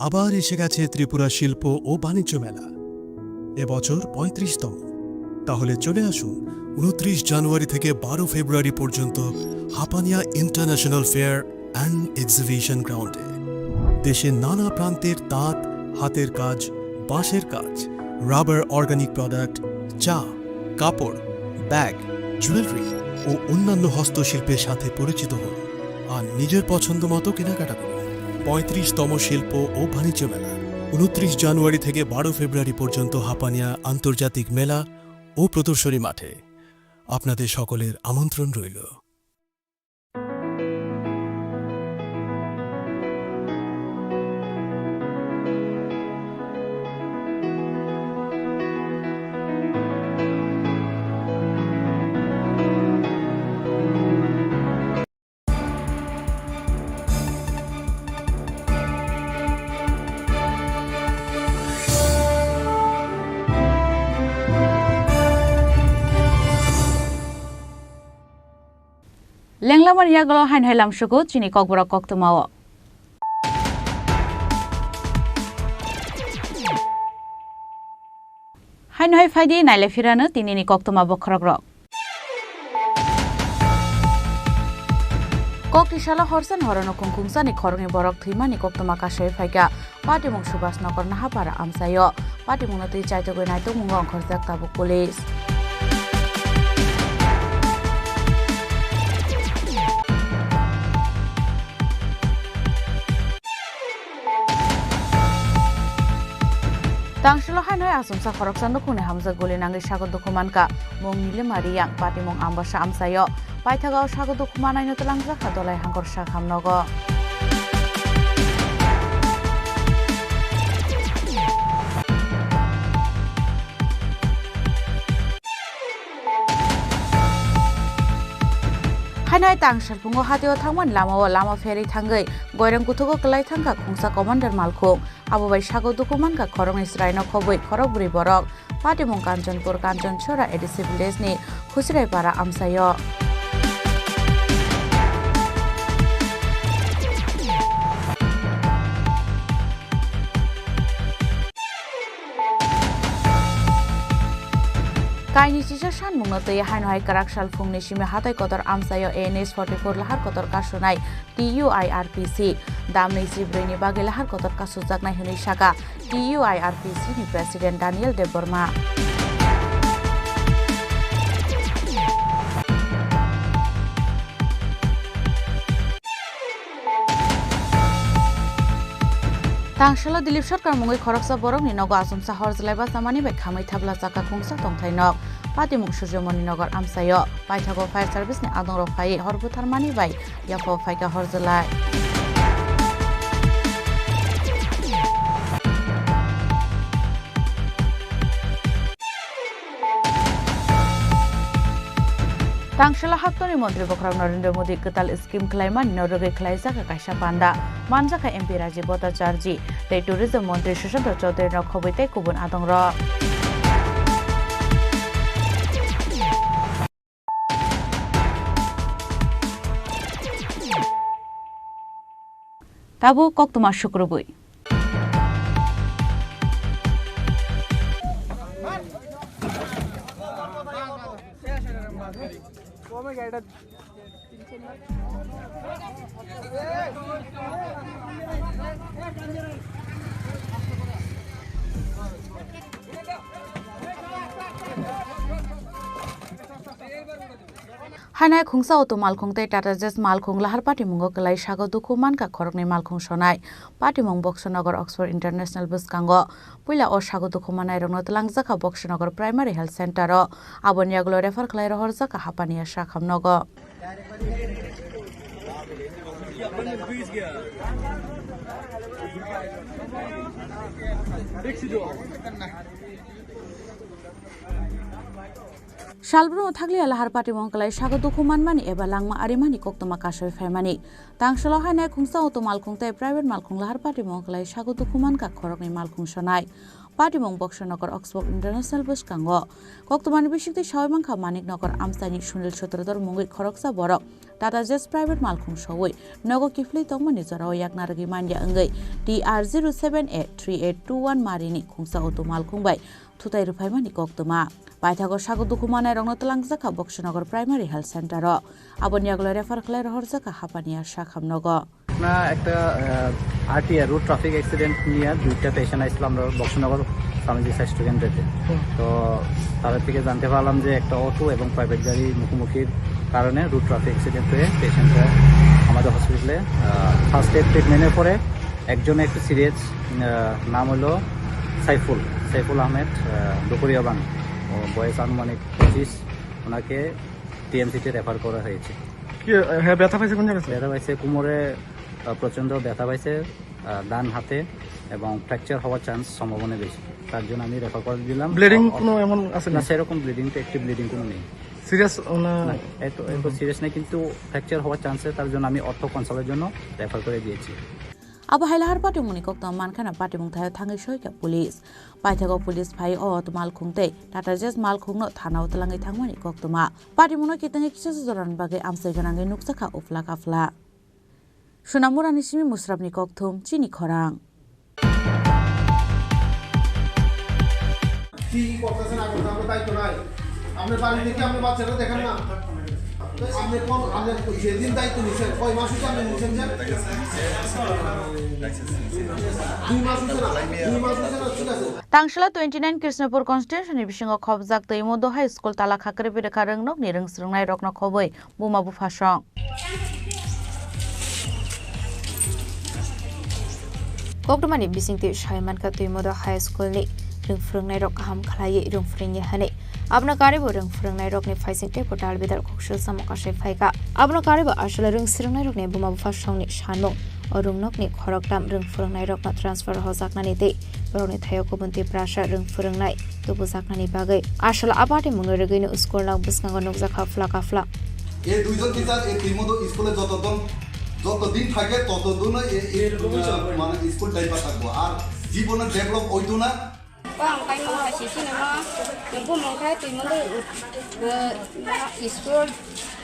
আবার এসে গেছে ত্রিপুরা শিল্প ও বাণিজ্য মেলা, এবছর পঁয়ত্রিশতম। তাহলে চলে আসুন উনত্রিশ জানুয়ারি থেকে বারো ফেব্রুয়ারি পর্যন্ত Hapania international fair and exhibition গ্রাউন্ডে। দেশের নানা প্রান্তের তাঁত, হাতের কাজ, বাঁশের কাজ, রাবার, অর্গানিক প্রোডাক্ট, চা, কাপড়, ব্যাগ, জুয়েলারি ও অন্যান্য হস্তশিল্পের সাথে পরিচিত হন আর নিজের পছন্দ মতো কেনাকাটা করুন। পঁয়ত্রিশতম শিল্প ও বাণিজ্য মেলা, উনত্রিশ জানুয়ারি থেকে বারো ফেব্রুয়ারি পর্যন্ত হাপানিয়া আন্তর্জাতিক মেলা ও প্রদর্শনী মাঠে। আপনাদের সকলের আমন্ত্রণ রইল। Lenglamani yagulo haino hai lamsugo chini kokborok koktwmao. Haino hai phaidi nailai phirano tinini koktwma bokhorokrok. Kokti salo horsan horono khungkhungsani khoroknwi borok thwimani koktwma kasui phaikha. Patimung Subhas Nagar Nahapara amchaio. Patimungno twi chaitugwi naitukmungo ongkhorjak tabuk police. Tangsilo haino hai achomsa khoroksa nukhungni hamjak guli nangwi sago dukhu mankha. Mung Nilima Riyang, patimung Ambasa amchaio. Paithago sago dukhu manaino twlangjakha Dolai Hangkor Sakham nogo. Haino hai tang salphungo hatio thangmani lamao lama pherwi thangwi goirang kuthugo kwlai thangkha khungsa commander malkhung. Abo bai sago dukhu mankha khoroknwi chwraino khobwi khorokbrwi borok. Patimung Kanchanpur Kanchonchora A D C village ni Khusirai para amchaio. Kaini chisa sanmungno twi haino hai kwrak sal phungni simi hatai kotor amchaio N H forty four lahar kotor kasunai T U I R P C. Damni chibrwini bagwi lahar kotor kasujaknai hwnwi saka T U I R P C ni President Daniel Debbarma. Tangsalo Dilip Sarkar mungwi khoroksa borokni nogo achomsa hor jwlai bachamani bai khamwi thabla chakha khungsa tongthai nok. Patimung Surjomoni Nagar amchaio. Paithago fire service ni adongrok phaiwi hor butharmani bai yaphao phaikha hor jwlai. Tangsala haktorni montri bokhorok Narendra Modi kwtal scheme khlaimani no rwgwi khlaijak kaisa panda. Manjakha M P Rajiv Bhattacharjee tei tourism montri Sushant Chaudhary no khobwi tei kubun adongrok. Tabuk koktwma sukrubwi. Hainai khungsa auto malkhung tei Tata Zest malkhung lahar patimungo kwlai sago dukhu mankha khoroknwi malkhung sonai. Patimung Boxonagar Oxford International bwskango. Puila o sago dukhu mannairokno twlangjakha Boxonagar Primary Health Center o. Aboni yagulo refer khlai rohorjakha Hapania Sakham nogo. Salbrum thakliya lahar patimung kwlai sago dukhu manmani eba langma arimani koktwma kasui phaimani. Tangsalo hainai khungsa auto malkhung tei private malkhung lahar patimung kwlai sago dukhu mankha khoroknwi malkhung sonai. Patimung Boksanagar Oxford International bwskango. Koktwmani bisingtwi sawi mankha Manik Nagar amchaini Sunil Sutradhar mungwi khoroksa borok Tata Zest private malkhung sowi nogo kiphilwi tongmani jorao yakna rwgwi manya wngwi T R zero seven eight three eight two one marini khungsa auto malkhung bai thutai rwphaimani koktwma. Paithago sago dukhu manairokno twlangjakha Boksanagar Primary Health Center o. Aboni yagulo refer khlai rohorjakha Hapania Sakham nogo. না, একটা RTR, road traffic accident নিয়ে দুইটা পেশেন্ট আসছিল আমরা বক্সনগর স্বামীজি স্বাস্থ্য কেন্দ্রেতে। তো তাদের থেকে জানতে পারলাম যে একটা অটো এবং প্রাইভেট গাড়ির মুখোমুখির কারণে রোড ট্রাফিক অ্যাক্সিডেন্ট হয়ে পেশেন্টরা আমাদের হসপিটালে ফার্স্ট এড ট্রিটমেন্টের পরে একজন একটু সিরিয়াস, নাম হলো সাইফুল, সাইফুল আহমেদ, দুপুরিয়াবান, ও বয়স আনুমানিক পঁচিশ। ওনাকে টিএমসিতে রেফার করা হয়েছে। কি, হ্যাঁ, ব্যথা পাইছে কোন জায়গাতে? ব্যথা পাইছে কোমরে, আহ, প্রচণ্ড ব্যথা পাইছে, আহ, ডান হাতে, এবং ফ্র্যাকচার হওয়ার চান্স সম্ভাবনা বেশি। তার জন্য আমি রেফার করে দিলাম। ব্লিডিং অ-, অ-, কোনো এমন আছে না, না? সেরকম ব্লিডিং তো, একটি ব্লিডিং কোনো নেই। সিরিয়াস না? না, এত, এত সিরিয়াস নেই, কিন্তু ফ্র্যাকচার হওয়ার চান্সে তার জন্য আমি অর্থো কনসালের জন্য রেফার করে দিয়েছি। Abo hai lahar patimungni koktwma mankhana patimung thaio thangwi soikha police. Paithago police phai o malkhung tei Tata Zest malkhungno thanao twlangwi thangmani koktwma. Patimungno kitangwi kisa jorani bagwi amchai gwnangwi nukjakha uphla kaphla. Sonamurani simi Musrapni kokthum chini khorang. কি করতেছেন এখন তো আপনার দায়িত্ব নাই। আপনার বাড়ি থেকে আপনার বাচ্চারা দেখেন না। আপনি কোন, আপনি যেদিন দায়িত্ব নিছেন, কয় মাস হচ্ছে আপনি নিছেন যে? দুই মাস হচ্ছে না, দুই মাস হচ্ছে না, ঠিক আছে। Tangsala twenty nine Krishnapur constituency ni bisingo khobjak Twimodo High School tala khakre birikha rwngnokni rwngsrwngnai rokno khobwi buma bupha song. Koktwmani bisingtwi sai mankha Twimodo High School ni rwngphwrwngnairok kaham khlaiwi rwngphwrwngya hwnwi. Abono karwibo rwngphwrwngnairokni phaising teibo dalbidal khoksil samung kasai phaikha. Abono karwibo aswk rwngswrwngnairokni buma bupha songni sanmung o rwngnokni khoroktham rwngphwrwngnairokno transfer hojaknani tei borokni thaio kubun Tiprasa rwngphwrwngnai tubujaknani bagwi. Aswk a patimungno rwgwino school nok bwskango nukjakha phlaka phla. এই দুইজন টিচার এই ত্রিমোদ স্কুলে যতদিন, যতদিন থাকে ততদিনই এই, এই, মানে স্কুল ডাইপার থাকবো। আর জীবনে ডেভেলপ হইতো না। Ang kaimung hai sisi nangno, bumung khe twi mungwi, eh, school,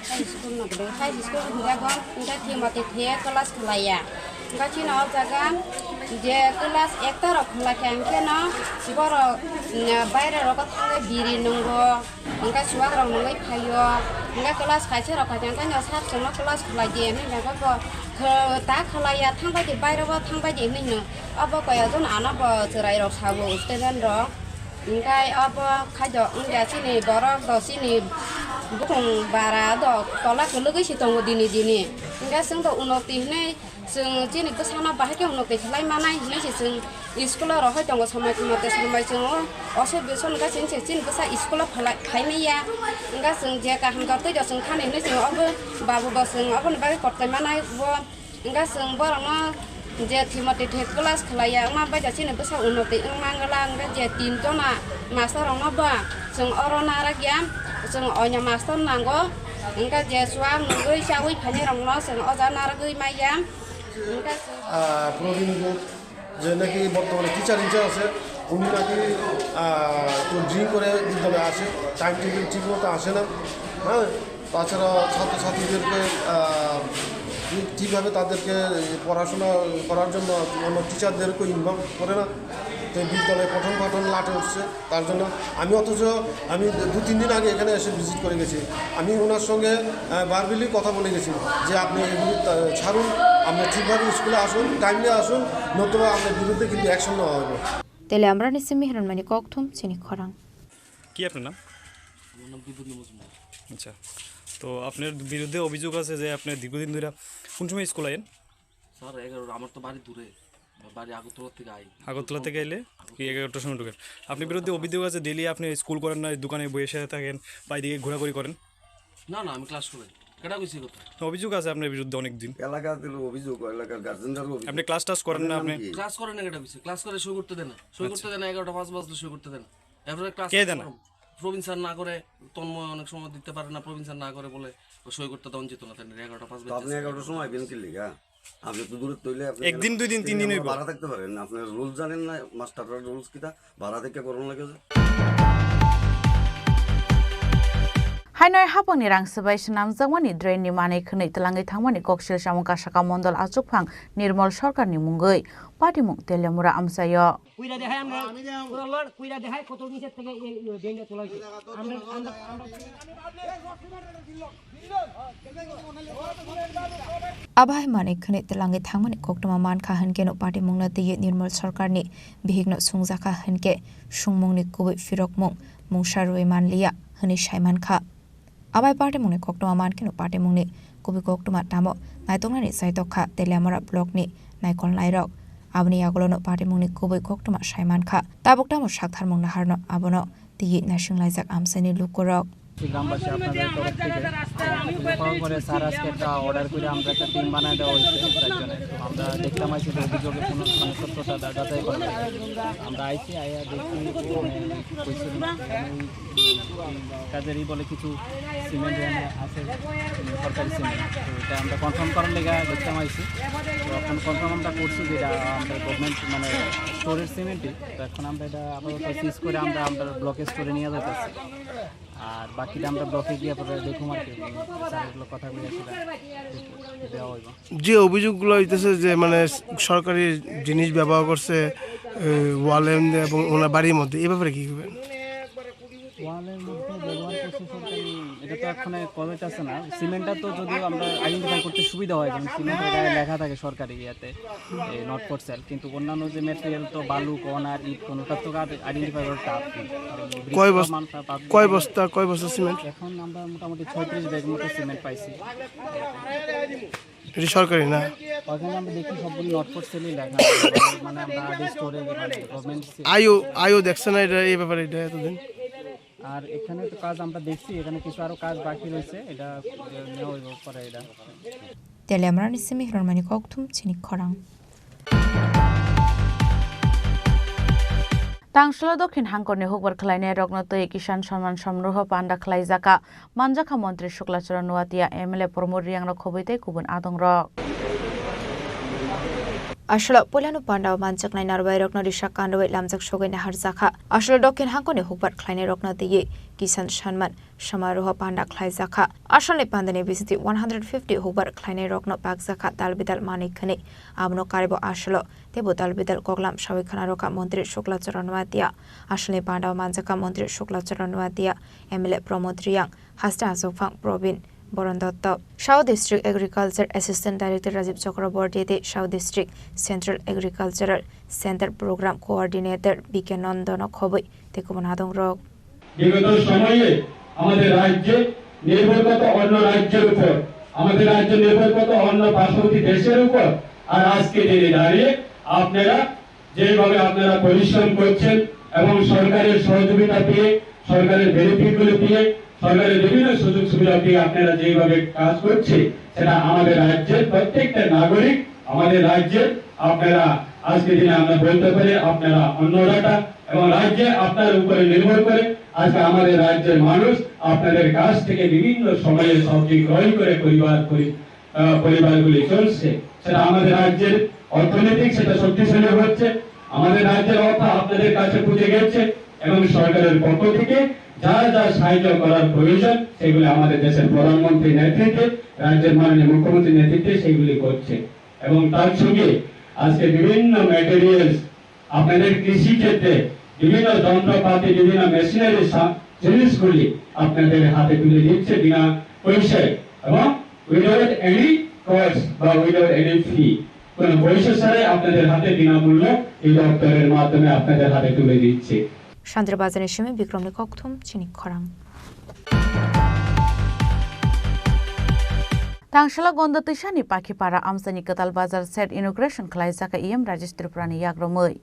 high school no gede, high school hingjago, hingke thwi mati thwi class khlaiya. Hingke chini o jaga je class ekta rok khlai khe hingke no borok, mm, baire rogo thangwi biri nungo, hingke chuwak rok nungwi phaio, hingke class kaisa rok khaikhe hingke no sir chwngno class khlai di hinwi hingke bo, khe ta khlaiya, thangbai di, baire bo thangbai di hinwi hino. Abo koyokjon ano bo chwrai rok sabo student rok. Hingke abo khaito wngya chini borok do chini bukung bara do tola kwlwgwi si tongo dini dini. Hingke chwng do unoti hinwi chwng chini bwsano bahai khe unoti khlai manai hinwi se chwng school o rohoi tongo somoi mote somoi chwng o osuk bisok hingke chwng se chini bwsa school o phalai, phaimaya. Hingke chwng je kaham kok twi do chwng thani hinwi chwng obo babu bo chwng oboni bagwi koktoi manai bo. Hingke chwng borokno je thwimoti thwi class khlaiya wngma bai ja chini bwsa unoti wngma wngla, hingke je tin jona master rokno ba chwng oro narakya, chwng oino master nango, hingke je chuwak nugwi chawi phainai rokno chwng o jaga narwgwi maiya, hingke chwng Ah, Probin Gup, যে নাকি বর্তমানে teacher in charge আছে, উনি নাকি, আহ, একটু ড্রিঙ্ক করে বিদ্যালয়ে আসে, টাইম টেবিল ঠিক মতো আসে না, হ্যাঁ। তাছাড়া ছাত্রছাত্রীদেরকে, আহ, ঠিক-, ঠিকভাবে তাদেরকে পড়াশোনা করার জন্য অন্য টিচারদেরকে ইনভলভ করে না। তো বিদ্যালয়ে পঠন পাঠন লাটে উঠছে, তার জন্য আমি, অথচ আমি দু তিন দিন আগে এখানে এসে ভিজিট করে গেছি। আমি ওনার সঙ্গে, আহ, ভার্বালি কথা বলে গেছি যে আপনি এগুলি, আহ, ছাড়ুন, আপনি ঠিকভাবে স্কুলে আসুন, টাইমলি আসুন, নতুবা আপনার বিরুদ্ধে কিন্তু অ্যাকশন নেওয়া হবে। Tele Amrani simi Hiranmani kokthum chini khorang. কি আপনার নাম? আমার নাম বিদ্যুৎ মজুমদার। আচ্ছা, তো আপনার বিরুদ্ধে অভিযোগ আছে যে আপনি দীর্ঘদিন ধরে কোন সময় স্কুল আইন? স্যার, এগারো, আমার তো বাড়ি দূরে, আমার বাড়ি আগরতলা থেকে আই। আগরতলা থেকে আইলে কি এগারোটার সময় ঢুকেন? আপনার বিরুদ্ধে অভিযোগ আছে, ডেইলি আপনি স্কুল করেন না, দোকানে বসে থাকেন বা এদিকে ঘোরাঘুরি করেন? না, না, আমি ক্লাস করি। কেটা কইছে কথা? অভিযোগ আছে আপনার বিরুদ্ধে অনেক দিন। এলাকার অভিযোগ, এলাকার গার্জেনদের অভিযোগ। আপনি ক্লাস টাস করেন না? আপনার নাম আপনি কি? ক্লাস করে না, কেটা কইছে? ক্লাস করে সই করতে দেয় না, সই আচ্ছা। করতে দেয় না, এগারোটা পাঁচ বাজলে সই করতে দেয় না। এরপরে ক্লাস কে দেয় না? প্রবীণ স্যার না করে, তন্ময় অনেক সময় দিতে পারে না, প্রবীণ স্যার না করে বলে ও সই করতে দেওয়া যেত না, তাই না? এগারোটা পাঁচ তো আপনি বাজে। এগারোটার সময় আইবেন কি লিগা? আপনি তো দূরে তৈলে আপনি একদিন, দুই দিন, তিন দিন হইব। বাড়া থাকতে পারেন, আপনার রুলস জানেন না, মাস্টাররা রুলস কিতা বাড়া থেকে করুন লাগে যে। Hainoi hapangni rang swbai swnamjakmani drainni manwi khwnwi twlangwi thangmani koksil samung kasaka mondol achukphang Nirmol Sarkarni mungwi patimung Teliamura amchaio. Kuira দেখাই আমরা, পুরো লড়, কুইরা দেখাই কত নিচের থেকে এই, এই ড্রেনটা তোলা হয়েছে। আমরা, আমরা, আমরা Abahai manwi khwnwi twlangwi thangmani koktwma mankha hwnkhe no patimungno twiwi Nirmol Sarkarni bihikno sungjakha hwnkhe sungmungni kubui phirokmung mungsa rwui manliya hwnwi saimankha. Abai patimungni koktwma mankheno patimungni kubui koktwma tamo naitoknani chaitokha Teliamura blockni naikolnairok. Aboni yagulono patimungni kubui koktwma saimankha. Tabuk tamo saktharmung naharno abono twiwi naisinglaijak amchaini lukurok. গ্রামবাসী আপনাদের তরফ থেকে কল করে স্যার আজকে একটা অর্ডার করে আমরা একটা টিম বানায় দেওয়া হয়েছে চারজনের। তো আমরা দেখলাম আইসি যে অভিযোগের কোনো সত্যতা যাচাই করা হয়েছে। আমরা আইসি আইয়া দেখছি, মানে, কইছিল, মানে, ওই কাজেরই বলে কিছু সিমেন্ট এখানে আছে, সরকারি সিমেন্ট। তো এটা আমরা কনফার্ম করার লেগে দেখতাম আইসি। তো এখন কনফার্ম আমরা করছি যে এটা আমাদের গভর্নমেন্ট, মানে, স্টোরের সিমেন্টই। তো এখন আমরা এটা আপাতত সিজ করে আমরা, আমরা ব্লকে স্টোরে নিয়ে যাইতেছি। আর বাকিটা আমরা ব্লকে গিয়ে পরে দেখুম আর কি, স্যারের লগে কথা কইয়া সেটা দেওয়া হইব। যে অভিযোগগুলো হইতেছে যে মানে সরকারি জিনিস ব্যবহার করছে, এ, ওয়ালের মধ্যে এবং ওনার বাড়ির মধ্যে, এই ব্যাপারে কি করবেন? ওয়ালের মধ্যে ব্যবহার করছে সরকারি, এটা তো এখন কলেজ আছে না, সিমেন্টটা তো যদিও আমরা আইডেন্টিফাই করতে সুবিধা হয়, কারণ সিমেন্টের গায়ে লেখা থাকে সরকারি ইয়াতে, এই নট ফর সেল, কিন্তু অন্যান্য যে ম্যাটেরিয়াল তো বালু, কোন আর ইট, কোনোটা তো আর আইডেন্টিফাই করা টাফ। কারণ কয় বস্তা, পাবলিক কয় বস্তা, কয় বস্তা সিমেন্ট? এখন আমরা মোটামুটি ছয়ত্রিশ ব্যাগ মতো সিমেন্ট পাইছি। এটা সরকারি না? ওখানে আমরা দেখি সবগুলো নট ফর সেলই লেখা আছে, মানে আমরা আগে স্টোরে, মানে গভর্নমেন্ট। আইও, আইও দেখছে না এটা, এই ব্যাপারে এটা এতদিন? আর এখানে তো কাজ আমরা দেখছি, এখানে কিছু আরো কাজ বাকি রয়েছে, এটা নেওয়া হইব পরে এটা। Teliamurani simi hirormani kokthum chini khorang. Tangsolo Dokhin hangkorni hukbar khlainai rokno twi Kisan Samman Samroho panda khlaijakha, manjakha Montri Sukla Charan Nuatia, M L A Pramod Reang rok khobwi tei kubun adongrok. Asolo puilano pandao manjaknai narwai rokno risa kandoi lamjak sogwi naharjakha. Asolo Dokhin hangkorni hukbar khlainai rokno twi Kisan Samman Samaroho panda khlaijakha. Asolni pandani bisingtwi one hundred fifty hukbar khlainai rokno pakjakha dal bidal manwi khwnwi. Abono karibo asolo teibo dal bidal koklam sawi khwna rokha Montri Sukla Charan Nuatia. Asolni pandao manjakha Montri Sukla Charan Nuatia, M L A Pramod Reang, haste achukphang Probin Boron Dotto, South District Agriculture Assistant Director Rajiv Chakraborty tei South District Central Agricultural Center Program Coordinator B K Nondono khobwi tei kubun adongrok. বিগত সময়ে আমাদের রাজ্যে নির্ভর করত অন্য রাজ্যের উপর, আমাদের রাজ্য নির্ভর করত অন্য পার্শ্ববর্তী দেশের উপর। আর আজকে দিনে দাঁড়িয়ে আপনারা যেভাবে আপনারা পরিশ্রম করছেন এবং সরকারের সহযোগিতা পেয়ে, সরকারের বেনিফিটগুলো পেয়ে, সরকারের বিভিন্ন সুযোগ সুবিধা পেয়ে আপনারা যেভাবে কাজ করছে, সেটা আমাদের রাজ্যের প্রত্যেকটা নাগরিক, আমাদের রাজ্যের আপনারা আজকে দিনে আমরা বলতে পারি আপনারা অন্নদাতা এবং রাজ্যে আপনার উপরে নির্ভর করে আজকে আমাদের রাজ্যের মানুষ আপনাদের কাছ থেকে বিভিন্ন সময়ে সবজি ক্রয় করে পরিবার পরি-, আহ, পরিবারগুলি চলছে। সেটা আমাদের রাজ্যের অর্থনৈতিক সেটা শক্তিশালী হচ্ছে। আমাদের রাজ্যের অর্থ আপনাদের কাছে পৌঁছে গেছে এবং সরকারের পক্ষ থেকে যা যা সাহায্য করার প্রয়োজন সেগুলি আমাদের দেশের প্রধানমন্ত্রীর নেতৃত্বে, রাজ্যের মাননীয় মুখ্যমন্ত্রীর নেতৃত্বে সেগুলি করছে। এবং তার সঙ্গে আজকে বিভিন্ন ম্যাটেরিয়ালস আপনাদের কৃষি ক্ষেত্রে বিভিন্ন যন্ত্রপাতি, বিভিন্ন মেশিনারি সা-, জিনিসগুলি আপনাদের হাতে তুলে দিচ্ছে বিনা পয়সায় এবং without any cost বা without any fee, কোনো পয়সা ছাড়াই আপনাদের হাতে বিনামূল্য এই দপ্তরের মাধ্যমে আপনাদের হাতে তুলে দিচ্ছে। Sandra Bazarni simi Bikramni kokthum chini khorang. Tangsala Gonda Twisani Pakhipara amchaini kwtal bazar shed inauguration khlaijak E M Rajesh Tripurani yagrumwi.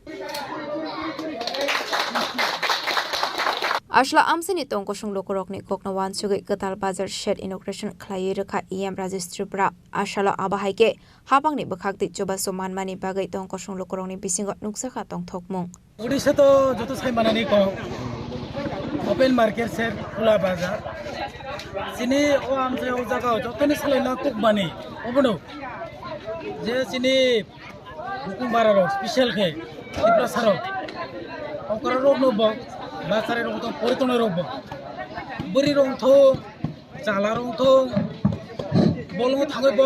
Asla amchaini tongkosong lukurokni kokno wansugwi kwtal bazar shed inauguration khlaiwi rwkha E M Rajesh Tripura. Asalo abo hai khe hapangni bwkhak twi chubachu manmani bagwi tongkosong lukurokni bisingo nukjakha tongthokmung. Odisha to joto sai manani kok. Open market shed, khula bazar. Chini o amchai o jaga o jotoni salai na kuk mani. Obono. Je chini Bukung bara rok, special khe Tiprasa rok, okra rok no bo, bachari rok to poritongnai rok bo, bwrwi rok thung, chala rok thung, bolong thangwi bo,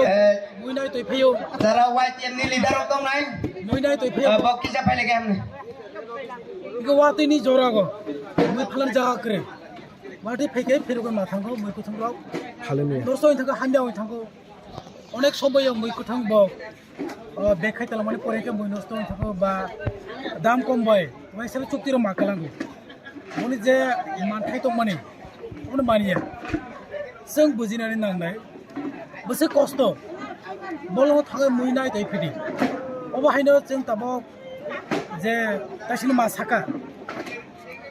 mui nai toi phaio. Jara Y T F ni leader rok tongnai. Mui nai toi phaio. Ah, bo kisa phai lege hamni. Iko watwi ni jora go, mui phalan jaga kwrwi. Watwi phai khe phirogwi ma thango, mui kuthung rok. Phalani. Norso wng thango, hamya wng thango. Onek somoyo mui kwthang bo, o, bag khai talangmani pore khe mui nosto wng thango ba dam kom bai, bai sabo chukti rok ma kalango. Boni je manthai tongmani, bono maniya. Chwng bujinani nangnai, bwswk kosto, bolongo thangwi mui nai tei phidi. Obo haino chwng tabok je taisini ma saka,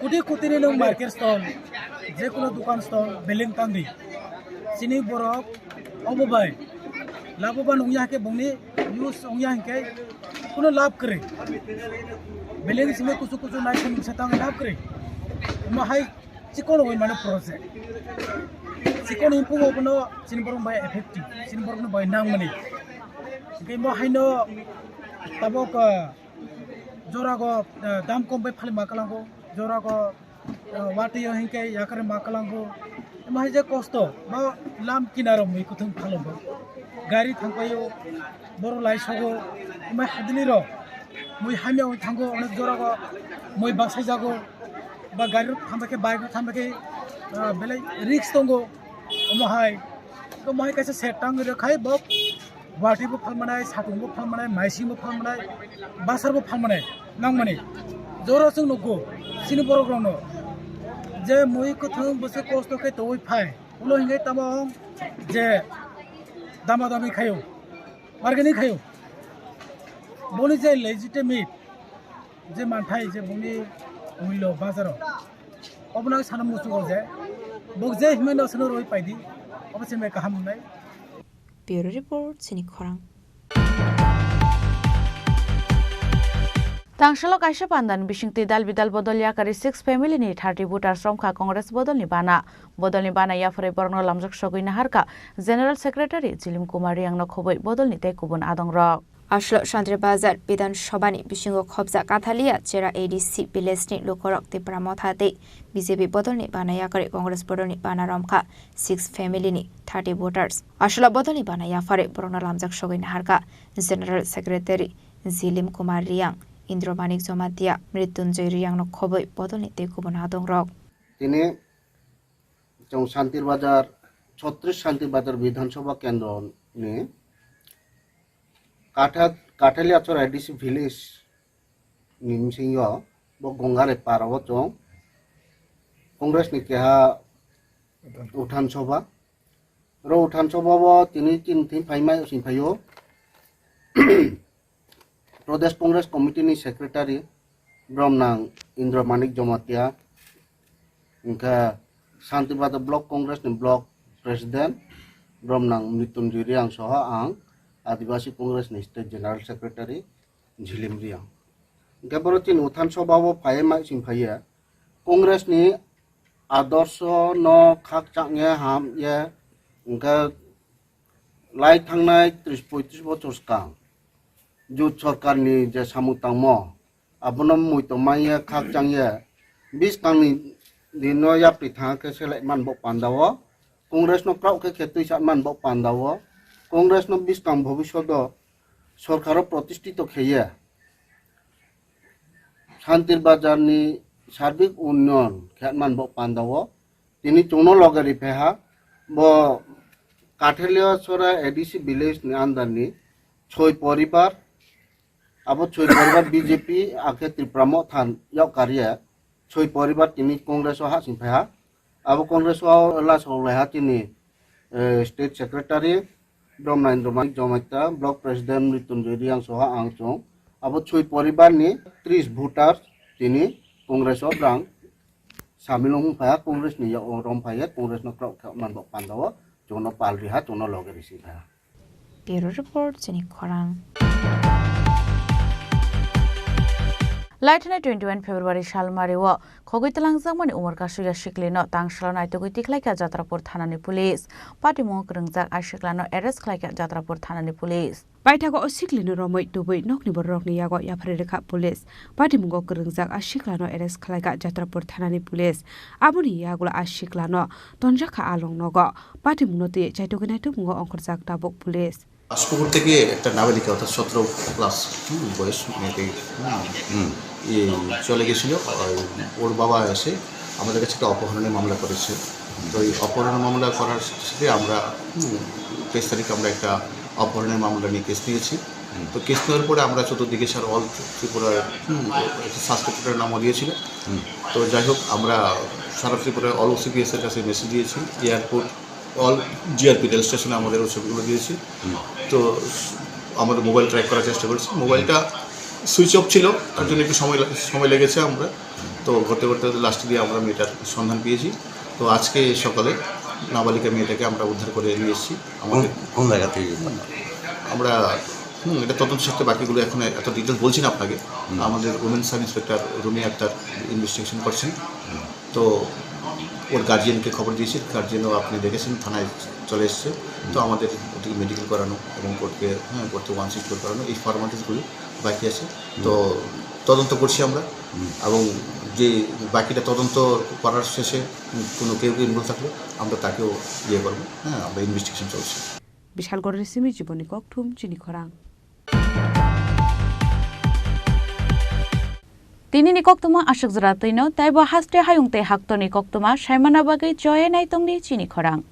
Koti koti ni nwng market stall, je kono dukan stall, building tangdi. Chini borok obo bai. Labo ba nungya hake bongni use ongya hingke kono lab kwrwi. Building simi kusu kusu nai simi satang lab kwrwi. Omo hai chikon oi mano project. Chikon himpungo bono chini borok bai effective, chini borok no bai nangmani. Hingke mo haino tabok, ah, jorago, ah, dam kom bai phali ma kalango, jorago, ah, watwi o hinkhe yakar ma kalango. Omo hai je kosto, bo lam kinaro mui kuthung phalongo. Gari thangpaio, borok lai sogo, omo hadini rok mui hamya oi thango, onek jorago mui basai jago, ba gari rok thangbai khe, bike rok thangbai khe, ah, belai risk tongo. Omo hai, omo hai kaisa set tang rwkha bo. Watwi bo phalmanai, satung bo phalmanai, maising bo phalmanai, basar bo phalmanai, nangmani. Jora chwng nugo, chini borok rokno. Je mui kwthwng bwswk kosto khe tongwi phai, ulo hinwi tamo je dama dami khayo, bargaining khayo. Boni je legitimate, je manthai, je boni mulyo bazaro, obono sana muchungo je, bok je himai no sano roi paidi, obo se me kaham nai. Bureau Report, Chini Khorang. Tangsalo kaisa pandan bisingtwi dal bidal bodol yakari six family ni thirty voters romkha Congress bodolni bana. Bodolni bana yapharwi borokno lamjak sogwi naharkha General Secretary Jilim Kumar Riang no khobwi bodolni tei kubun adongrok. Aslo Santri Bazar Bidhan Sabha ni bisingo khobjak Kathalia Chera A D C village ni lukorok Tipra Motha tei B J P bodolni bana yakari Congress bodolni bana romkha six family ni thirty voters. Aslo bodolni bana yapharwi borokno lamjak sogwi naharkha General Secretary Jilim Kumar Riang, Indra Manik Jamatia, Mrityunjoy Riang no khobwi bodolni tei kubun adongrok. Tini chwng Shantir Bazar, chottrish Shantir Bazar Bidhan Sabha Kendro ni Katha-, Kathalia Chora A D C village ni bisingo bo Gongare para o chwng Congress ni keha Uthan Sabha. Ro Uthan Sabha o tini tin tin phaimai using phaio. Pradesh Congress Committee ni Secretary Bromnang Indra Manik Jamatia, hingkhe Shanti Bazar Block Congress ni Block President Bromnang Mrityunjoy Riang soho ang Adibasi Congress ni State General Secretary Jhilim Riang. Hingkhe boro chini Uthan Sabha o phaiye mai sing phaiye Congress ni adorsho no khakchangye hamye hingkhe lai thangnai tris poitris bochor swkang jut sorkar ni je samung tangmo abono mui tongma ye khakchang ye buskang ni din no yapri thang khe selai man bo panda o Congress no kraoh khe khe twi sa man bo panda o Congress no buskang bhobishyot o sorkar o protistito khe ye Shantir Bazar ni sarbik unnoyon khe man bo panda o tini chwngno loge ri phai ha bo Kathalia Chora A D C village ni under ni soi poribar abo soi poribar B J P akhe Tipra Motha yok kariya soi poribar tini Congress o hasing phai ha abo Congress o last o lai ha tini eh, State Secretary Bromnendra Manik Jamatia, Block President Mrityunjoy Riang soha ang chwng. Abo soi poribar ni tris voters tini Congress o brang samil wng phaiya, Congress ni yak o rom phaiya, Congress no kraoh khe man bo panda o chwngno pal riha, chwngno loge risi phaiya. Bureau Report, Chini Khorang. Laithani twenty one February salmari o khogwi twlangjakmani umor kasui ya siklino tangsalo naitugwi tikhlaikha Jatrapur thanani police. Patimungo kwrwngjak a siklano arrest khlaikha Jatrapur thanani police. Paithago o siklino romwi tubui nokni bororokni yago yapharwi rwkha police. Patimungo kwrwngjak a siklano arrest khlaikha Jatrapur thanani police. Aboni yagulo a siklano tonjakha a longnogo. Patimungno twi chaitugwi naitugmungo ongkhorjak tabuk police. রাজপুকুর থেকে একটা নাবালিকা, অর্থাৎ সতেরো প্লাস, হুম, বয়স মেয়েটি, হুম, হুম। ইয়ে, চলে গেছিল। ওই, ওর বাবা এসে আমাদের কাছে একটা অপহরণের মামলা করেছে। তো এই অপহরণ মামলা করার সাথে সাথে আমরা, হুম, তেইশ তারিখ আমরা একটা অপহরণের মামলা নিয়ে কেস নিয়েছি। হুম। তো কেস নেওয়ার পরে আমরা চতুর্দিকে সারা অল ত্রিপুরা, হুম, একটা সাসপেক্টেডের নামও দিয়েছিল। হুম। তো যাই হোক, আমরা সারা ত্রিপুরা অল ওসিপিএস এর কাছে মেসেজ দিয়েছি, এয়ারপোর্ট, অল জিআরপি রেল স্টেশনে আমাদের ওই ছবিগুলো দিয়েছি। হুম। তো আমাদের মোবাইল ট্র্যাক করার চেষ্টা করছি। মোবাইলটা সুইচ অফ ছিল, তার জন্য একটু সময় লা-, সময় লেগেছে। আমরা তো করতে করতে লাস্ট দিয়ে আমরা মেয়েটার সন্ধান পেয়েছি। তো আজকে সকালে নাবালিকা মেয়েটাকে আমরা উদ্ধার করে নিয়ে এসেছি। কোন, আমাদের কোন জায়গা থেকে? আমরা, হুম, এটা তদন্ত সাথে বাকিগুলো এখন এত ডিটেলস বলছি না আপনাকে। হুম। আমাদের women sub inspector Rumi Akhtar investigation করছেন। হুম। তো ওর গার্জিয়ানকে খবর দিয়েছি, গার্জিয়ানও আপনি দেখেছেন, থানায় চলে এসছে। তো হুম। আমাদের ওদিকে মেডিকেল করানো এবং কোর্টকে, হ্যাঁ, কোর্টে ওয়ান সিক্সটি ফোর করানো, এই ফর্মালিটিসগুলি বাকি আছে। হুম। তো তদন্ত করছি আমরা। হুম। এবং যে বাকিটা তদন্ত করার শেষে কোনো কেউ কেউ ইনভলভ থাকলে আমরা তাকেও ইয়ে করবো, হ্যাঁ, আমরা ইনভেস্টিগেশন চলছে। Bishalgarh ni simi Jiboni Kokthum chini khorang. Tini ni koktwma aswk jora twino, tei bo haste hayung tei haktorni koktwma saimana bagwi choya nai tongdi chini khorang.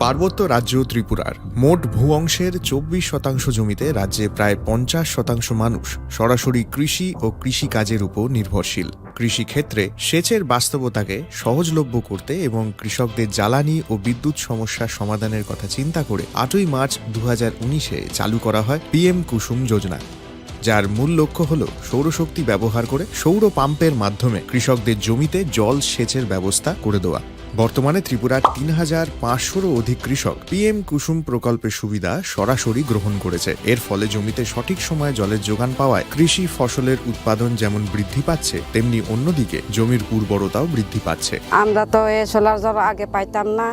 পার্বত্য রাজ্য ত্রিপুরার মোট ভূ অংশের চব্বিশ শতাংশ জমিতে রাজ্যে প্রায় পঞ্চাশ শতাংশ মানুষ সরাসরি কৃষি ও কৃষিকাজের উপর নির্ভরশীল। কৃষিক্ষেত্রে সেচের বাস্তবতাকে সহজলভ্য করতে এবং কৃষকদের জ্বালানি ও বিদ্যুৎ সমস্যা সমাধানের কথা চিন্তা করে আটই মার্চ দু হাজার উনিশে চালু করা হয় পিএম কুসুম যোজনা, যার মূল লক্ষ্য হল সৌরশক্তি ব্যবহার করে সৌর পাম্পের মাধ্যমে কৃষকদের জমিতে জল সেচের ব্যবস্থা করে দেওয়া। বর্তমানে ত্রিপুরার তিন হাজার পাঁচশোরও অধিক কৃষক পিএম কুসুম প্রকল্পের সুবিধা সরাসরি গ্রহণ করেছে। এর ফলে জমিতে সঠিক সময়ে জলের যোগান পাওয়ায় কৃষি ফসলের উৎপাদন যেমন বৃদ্ধি পাচ্ছে, তেমনি অন্যদিকে জমির উর্বরতাও বৃদ্ধি পাচ্ছে। আমরা তো এ সোলার জল আগে পাইতাম না,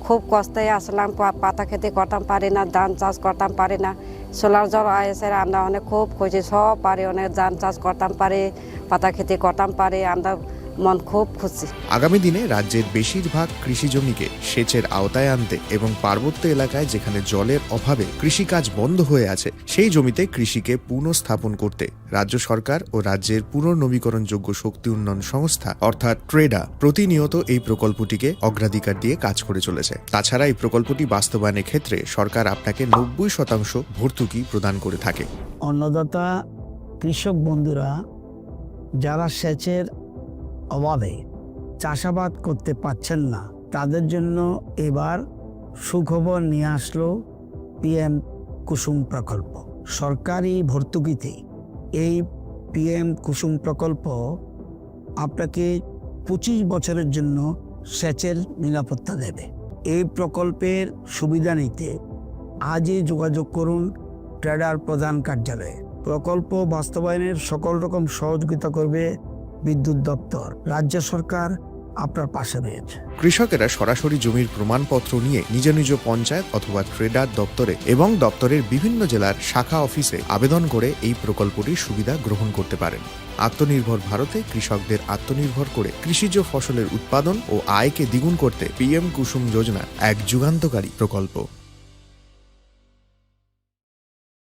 খুব কষ্টে আসলাম, পা-, পাতা খেতি করতাম পারি না, ধান চাষ করতাম পারি না। সোলার জল আইসে আমরা অনেক খুব খুশি, সব পারি, অনেক ধান চাষ করতাম পারি, পাতা খেতি করতাম পারি, আমরা মন খুব খুশি। আগামী দিনে রাজ্যের বেশিরভাগ কৃষি জমিকে সেচের আওতায় আনতে এবং পার্বত্য এলাকায় যেখানে জলের অভাবে কৃষিকাজ বন্ধ হয়ে আছে, সেই জমিতে কৃষিকে পুনঃস্থাপন করতে রাজ্য সরকার ও রাজ্যের পুনর্নবীকরণযোগ্য শক্তি উন্নয়ন সংস্থা অর্থাৎ ট্রেডা প্রতিনিয়ত এই প্রকল্পটিকে অগ্রাধিকার দিয়ে কাজ করে চলেছে। তাছাড়া এই প্রকল্পটি বাস্তবায়নের ক্ষেত্রে সরকার আপনাকে নব্বই শতাংশ ভর্তুকি প্রদান করে থাকে। অন্নদাতা কৃষক বন্ধুরা যারা সেচের অভাবে চাষাবাদ করতে পারছেন না, তাদের জন্য এবার সুখবর নিয়ে আসলো পিএম কুসুম প্রকল্প। সরকারি ভর্তুকিতে এই পিএম কুসুম প্রকল্প আপনাকে পঁচিশ বছরের জন্য সেচের নিরাপত্তা দেবে। এই প্রকল্পের সুবিধা নিতে আজই যোগাযোগ করুন ট্রেডার প্রধান কার্যালয়ে। প্রকল্প বাস্তবায়নের সকল রকম সহযোগিতা করবে বিদ্যুৎ দপ্তর। রাজ্য সরকার আপনার পাশে রয়েছে। কৃষকেরা সরাসরি জমির প্রমাণপত্র নিয়ে নিজ নিজ পঞ্চায়েত অথবা ট্রেডার দপ্তরে এবং দপ্তরের বিভিন্ন জেলার শাখা অফিসে আবেদন করে এই প্রকল্পটির সুবিধা গ্রহণ করতে পারেন। আত্মনির্ভর ভারতে কৃষকদের আত্মনির্ভর করে কৃষিজ ফসলের উৎপাদন ও আয়কে দ্বিগুণ করতে পিএম কুসুম যোজনা এক যুগান্তকারী প্রকল্প।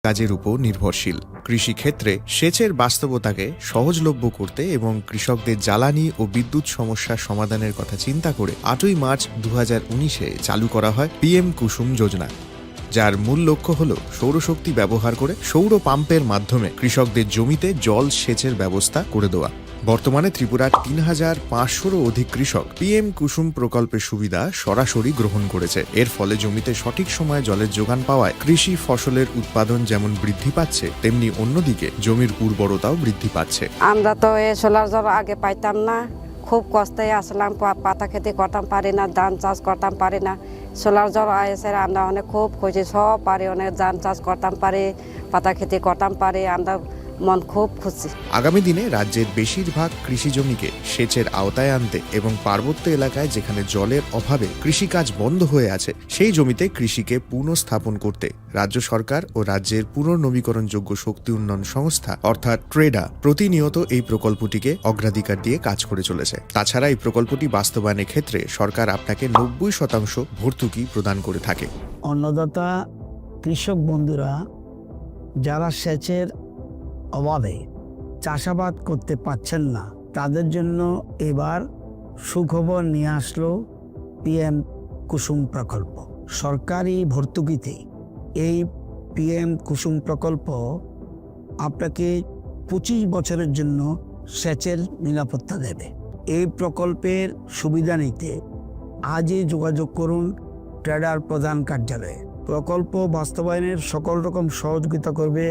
কাজের উপর নির্ভরশীল। কৃষিক্ষেত্রে সেচের বাস্তবতাকে সহজলভ্য করতে এবং কৃষকদের জ্বালানি ও বিদ্যুৎ সমস্যা সমাধানের কথা চিন্তা করে আটই মার্চ দু হাজার উনিশে চালু করা হয় পিএম কুসুম যোজনা। যার মূল লক্ষ্য হল সৌরশক্তি ব্যবহার করে সৌর পাম্পের মাধ্যমে কৃষকদের জমিতে জল সেচের ব্যবস্থা করে দেওয়া। বর্তমানে ত্রিপুরার তিন হাজার পাঁচশোরও অধিক কৃষক পিএম কুসুম প্রকল্পের সুবিধা সরাসরি গ্রহণ করেছে। এর ফলে জমিতে সঠিক সময়ে জলের যোগান পাওয়ায় কৃষি ফসলের উৎপাদন যেমন বৃদ্ধি পাচ্ছে, তেমনি অন্যদিকে জমির উর্বরতাও বৃদ্ধি পাচ্ছে। আমরা তো এই সোলার জল আগে পাইতাম না, খুব কষ্টে আসলাম, পা-, পাতা খেতে করতাম পারি না, ধান চাষ করতাম পারি না। সোলার জল এসে আমরা অনেক খুব খুশি, সব পারি, অনেক ধান চাষ করতাম পারি, পাতা খেতে করতাম পারি, আমরা মন খুব খুশি। আগামী দিনে রাজ্যের বেশিরভাগ কৃষি জমিকে সেচের আওতায় আনতে এবং পার্বত্য এলাকায় যেখানে জলের অভাবে কৃষিকাজ বন্ধ হয়ে আছে, সেই জমিতে কৃষিকে পুনঃস্থাপন করতে রাজ্য সরকার ও রাজ্যের পুনর্নবীকরণযোগ্য শক্তি উন্নয়ন সংস্থা অর্থাৎ ট্রেডা প্রতিনিয়ত এই প্রকল্পটিকে অগ্রাধিকার দিয়ে কাজ করে চলেছে। তাছাড়া এই প্রকল্পটি বাস্তবায়নের ক্ষেত্রে সরকার আপনাকে নব্বই শতাংশ ভর্তুকি প্রদান করে থাকে। অন্নদাতা কৃষক বন্ধুরা যারা সেচের অভাবে চাষাবাদ করতে পারছেন না, তাদের জন্য এবার সুখবর নিয়ে আসলো পিএম কুসুম প্রকল্প। সরকারি ভর্তুকিতে এই পিএম কুসুম প্রকল্প আপনাকে পঁচিশ বছরের জন্য সেচের নিরাপত্তা দেবে। এই প্রকল্পের সুবিধা নিতে আজই যোগাযোগ করুন ট্রেডার প্রধান কার্যালয়ে। প্রকল্প বাস্তবায়নের সকল রকম সহযোগিতা করবে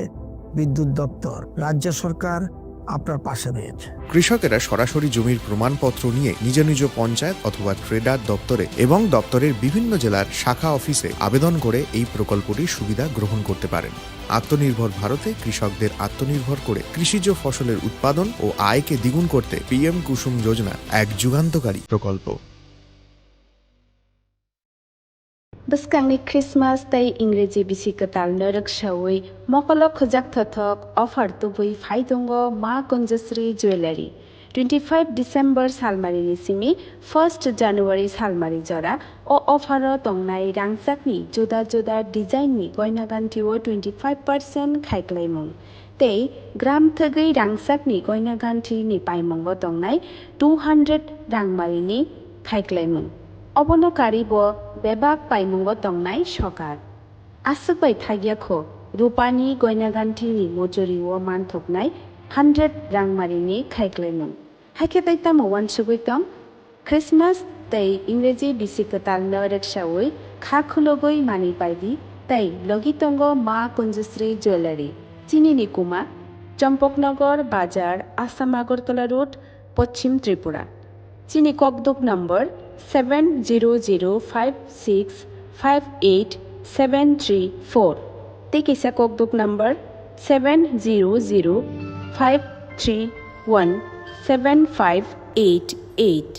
বিদ্যুৎ দপ্তর। রাজ্য সরকার আপনার পাশে রয়েছে। কৃষকেরা সরাসরি জমির প্রমাণপত্র নিয়ে নিজ নিজ পঞ্চায়েত অথবা ট্রেডার দপ্তরে এবং দপ্তরের বিভিন্ন জেলার শাখা অফিসে আবেদন করে এই প্রকল্পটির সুবিধা গ্রহণ করতে পারেন। আত্মনির্ভর ভারতে কৃষকদের আত্মনির্ভর করে কৃষিজ ফসলের উৎপাদন ও আয়কে দ্বিগুণ করতে পিএম কুসুম যোজনা এক যুগান্তকারী প্রকল্প। Bwskangni Christmas tei Ingreji bisi kwtalno rwksaui mokolo khwjak thothok offer tubui phai tongo Ma Kunjasri Jewellery. Twenty five December salmarini simi first January salmari jora o offer o tongnai rangchakni juda juda design ni goina ganthi o twenty five percent khaiklaimung. Tei gram thwgwi rangchakni goina ganthini paimungo tongnai two hundred rangmarini khaiklaimung. Obono karibo bebak paimungo tongnai sokar. Aswk bai thagya kho, rupani goina ganthini mojori o manthoknai hundred rangmarini khaiklaimung. Haikhe tei tamo uansugwi tong? Christmas tei Ingreji bisi kwtalno rwksaui kha khulugwi manwi paidi tei logi tongo Ma Kunjasri Jewellery. Chini ni kuma Champaknagar Bazar, Assam Agartala Road, Poschim Tripura. Chini kokduk number seven zero zero five six five eight seven three four. Tei kisa kokduk number seven zero zero five three one seven five eight eight.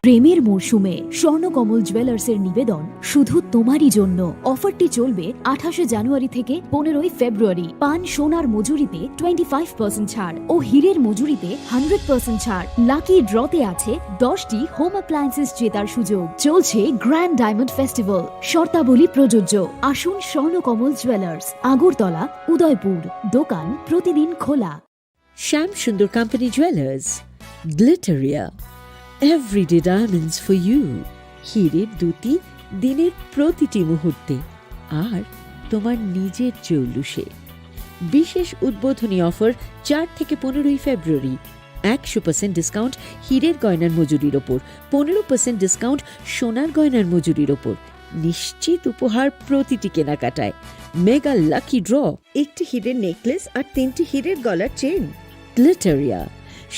প্রেমের মরশুমে স্বর্ণকমল জুয়েলার্সের নিবেদন শুধু তোমারই জন্য। অফারটি চলবে আঠাশে জানুয়ারি থেকে পনেরোই ফেব্রুয়ারি। পান সোনার মজুরিতে টোয়েন্টি ফাইভ পার্সেন্ট ছাড় ও হীরের মজুরিতে হান্ড্রেড পার্সেন্ট ছাড়। লাকি ড্রতে আছে দশটি হোম অ্যাপ্লায়েন্সেস জেতার সুযোগ। চলছে গ্র্যান্ড ডায়মন্ড ফেস্টিভ্যাল, শর্তাবলী প্রযোজ্য। আসুন স্বর্ণকমল জুয়েলার্স, আগরতলা, উদয়পুর। দোকান প্রতিদিন খোলা। Shyam Sundar company jewellers, Glitteria, everyday diamonds for you. হীরের দ্যুতি দিনের প্রতিটি মুহূর্তে আর তোমার নিজের জৌলুসে। বিশেষ উদ্বোধনী অফার চার থেকে পনেরোই ফেব্রুয়ারি, একশো পার্সেন্ট ডিসকাউন্ট হীরের গয়নার মজুরির ওপর, পনেরো পার্সেন্ট ডিসকাউন্ট সোনার গয়নার মজুরির ওপর। নিশ্চিত উপহার প্রতিটি কেনাকাটায়। মেগা লাকি ড্র, একটি হীরের নেকলেস আর তিনটি হীরের গলার চেন। গ্লিটারিয়া,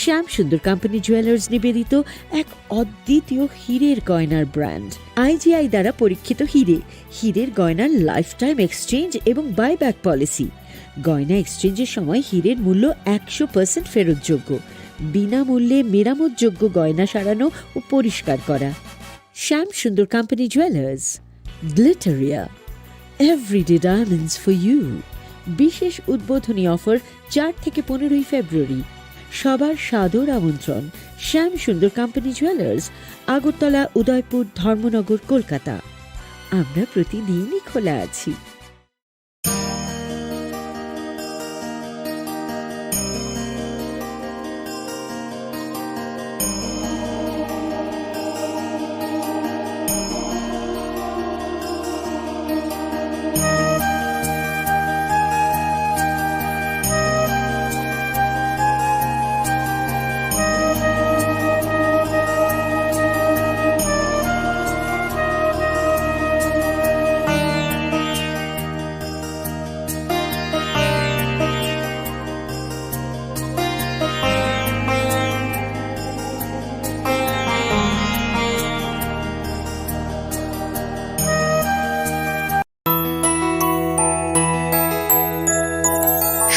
শ্যাম সুন্দর কোম্পানি জুয়েলার্স নিবেদিত এক অদ্বিতীয় হীরের গয়নার ব্র্যান্ড। আইজিআই দ্বারা পরীক্ষিত হীরে, হীরের গয়নার লাইফ টাইম এক্সচেঞ্জ এবং বাইব্যাক পলিসি। গয়না এক্সচেঞ্জের সময় হীরের মূল্য একশো পার্সেন্ট ফেরতযোগ্য। বিনামূল্যে মেরামতযোগ্য গয়না সারানো ও পরিষ্কার করা। Shyam Sundar company jewellers, Glitteria, everyday diamonds for you. বিশেষ উদ্বোধনী অফার চার থেকে পনেরোই ফেব্রুয়ারি। সবার সাদর আমন্ত্রণ। শ্যাম সুন্দর কোম্পানি জুয়েলার্স, আগরতলা, উদয়পুর, ধর্মনগর, কলকাতা। আমরা প্রতিদিনই খোলা আছি।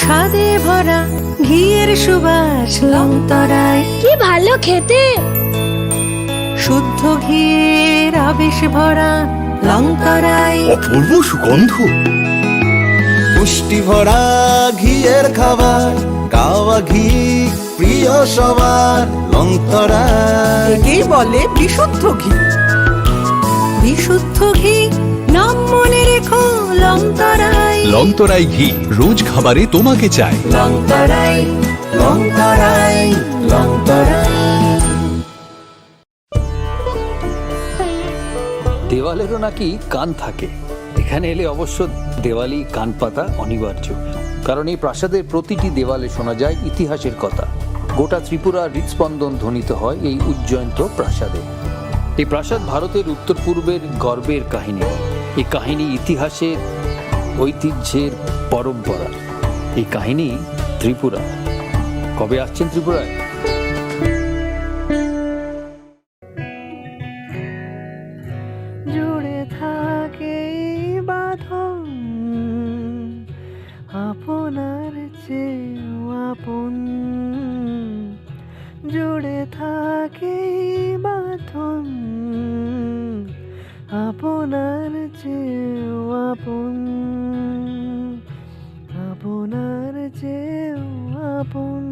স্বাদে ভরা ঘিয়ের সুবাস লংতরায়। কি ভালো খেতে! শুদ্ধ ঘিয়ের আবেশ ভরা লংতরায়। অপূর্ব সুগন্ধ। পুষ্টি ভরা ঘিয়ের খাবার, গাওয়া ঘি প্রিয় সবার লংতরায়। একেই বলে বিশুদ্ধ ঘি। বিশুদ্ধ ঘি, নাম মনে রেখো লংতরায়। লংতরাই ঘি, রোজ খাবারে তোমাকে চাই। লংতরায়, লংতরায়, লংতরায়। দেওয়ালেরও নাকি কান থাকে। এখানে এলে অবশ্য দেওয়ালি কান পাতা অনিবার্য, কারণ এই প্রাসাদের প্রতিটি দেওয়ালে শোনা যায় ইতিহাসের কথা। গোটা ত্রিপুরার হৃদস্পন্দন ধ্বনিত হয় এই উজ্জয়ন্ত প্রাসাদে। এই প্রাসাদ ভারতের উত্তর পূর্বের গর্বের কাহিনী। এই কাহিনী ইতিহাসের, ঐতিহ্যের পরম্পরা। এই কাহিনী ত্রিপুরা। কবে আসছেন ত্রিপুরায়? জুড়ে থাকে এই বাঁধন আপনার চেয়েও আপন। জুড়ে থাকে এই বাঁধন আপনার চেয়েও আপন, আপনার চেয়েও আপন।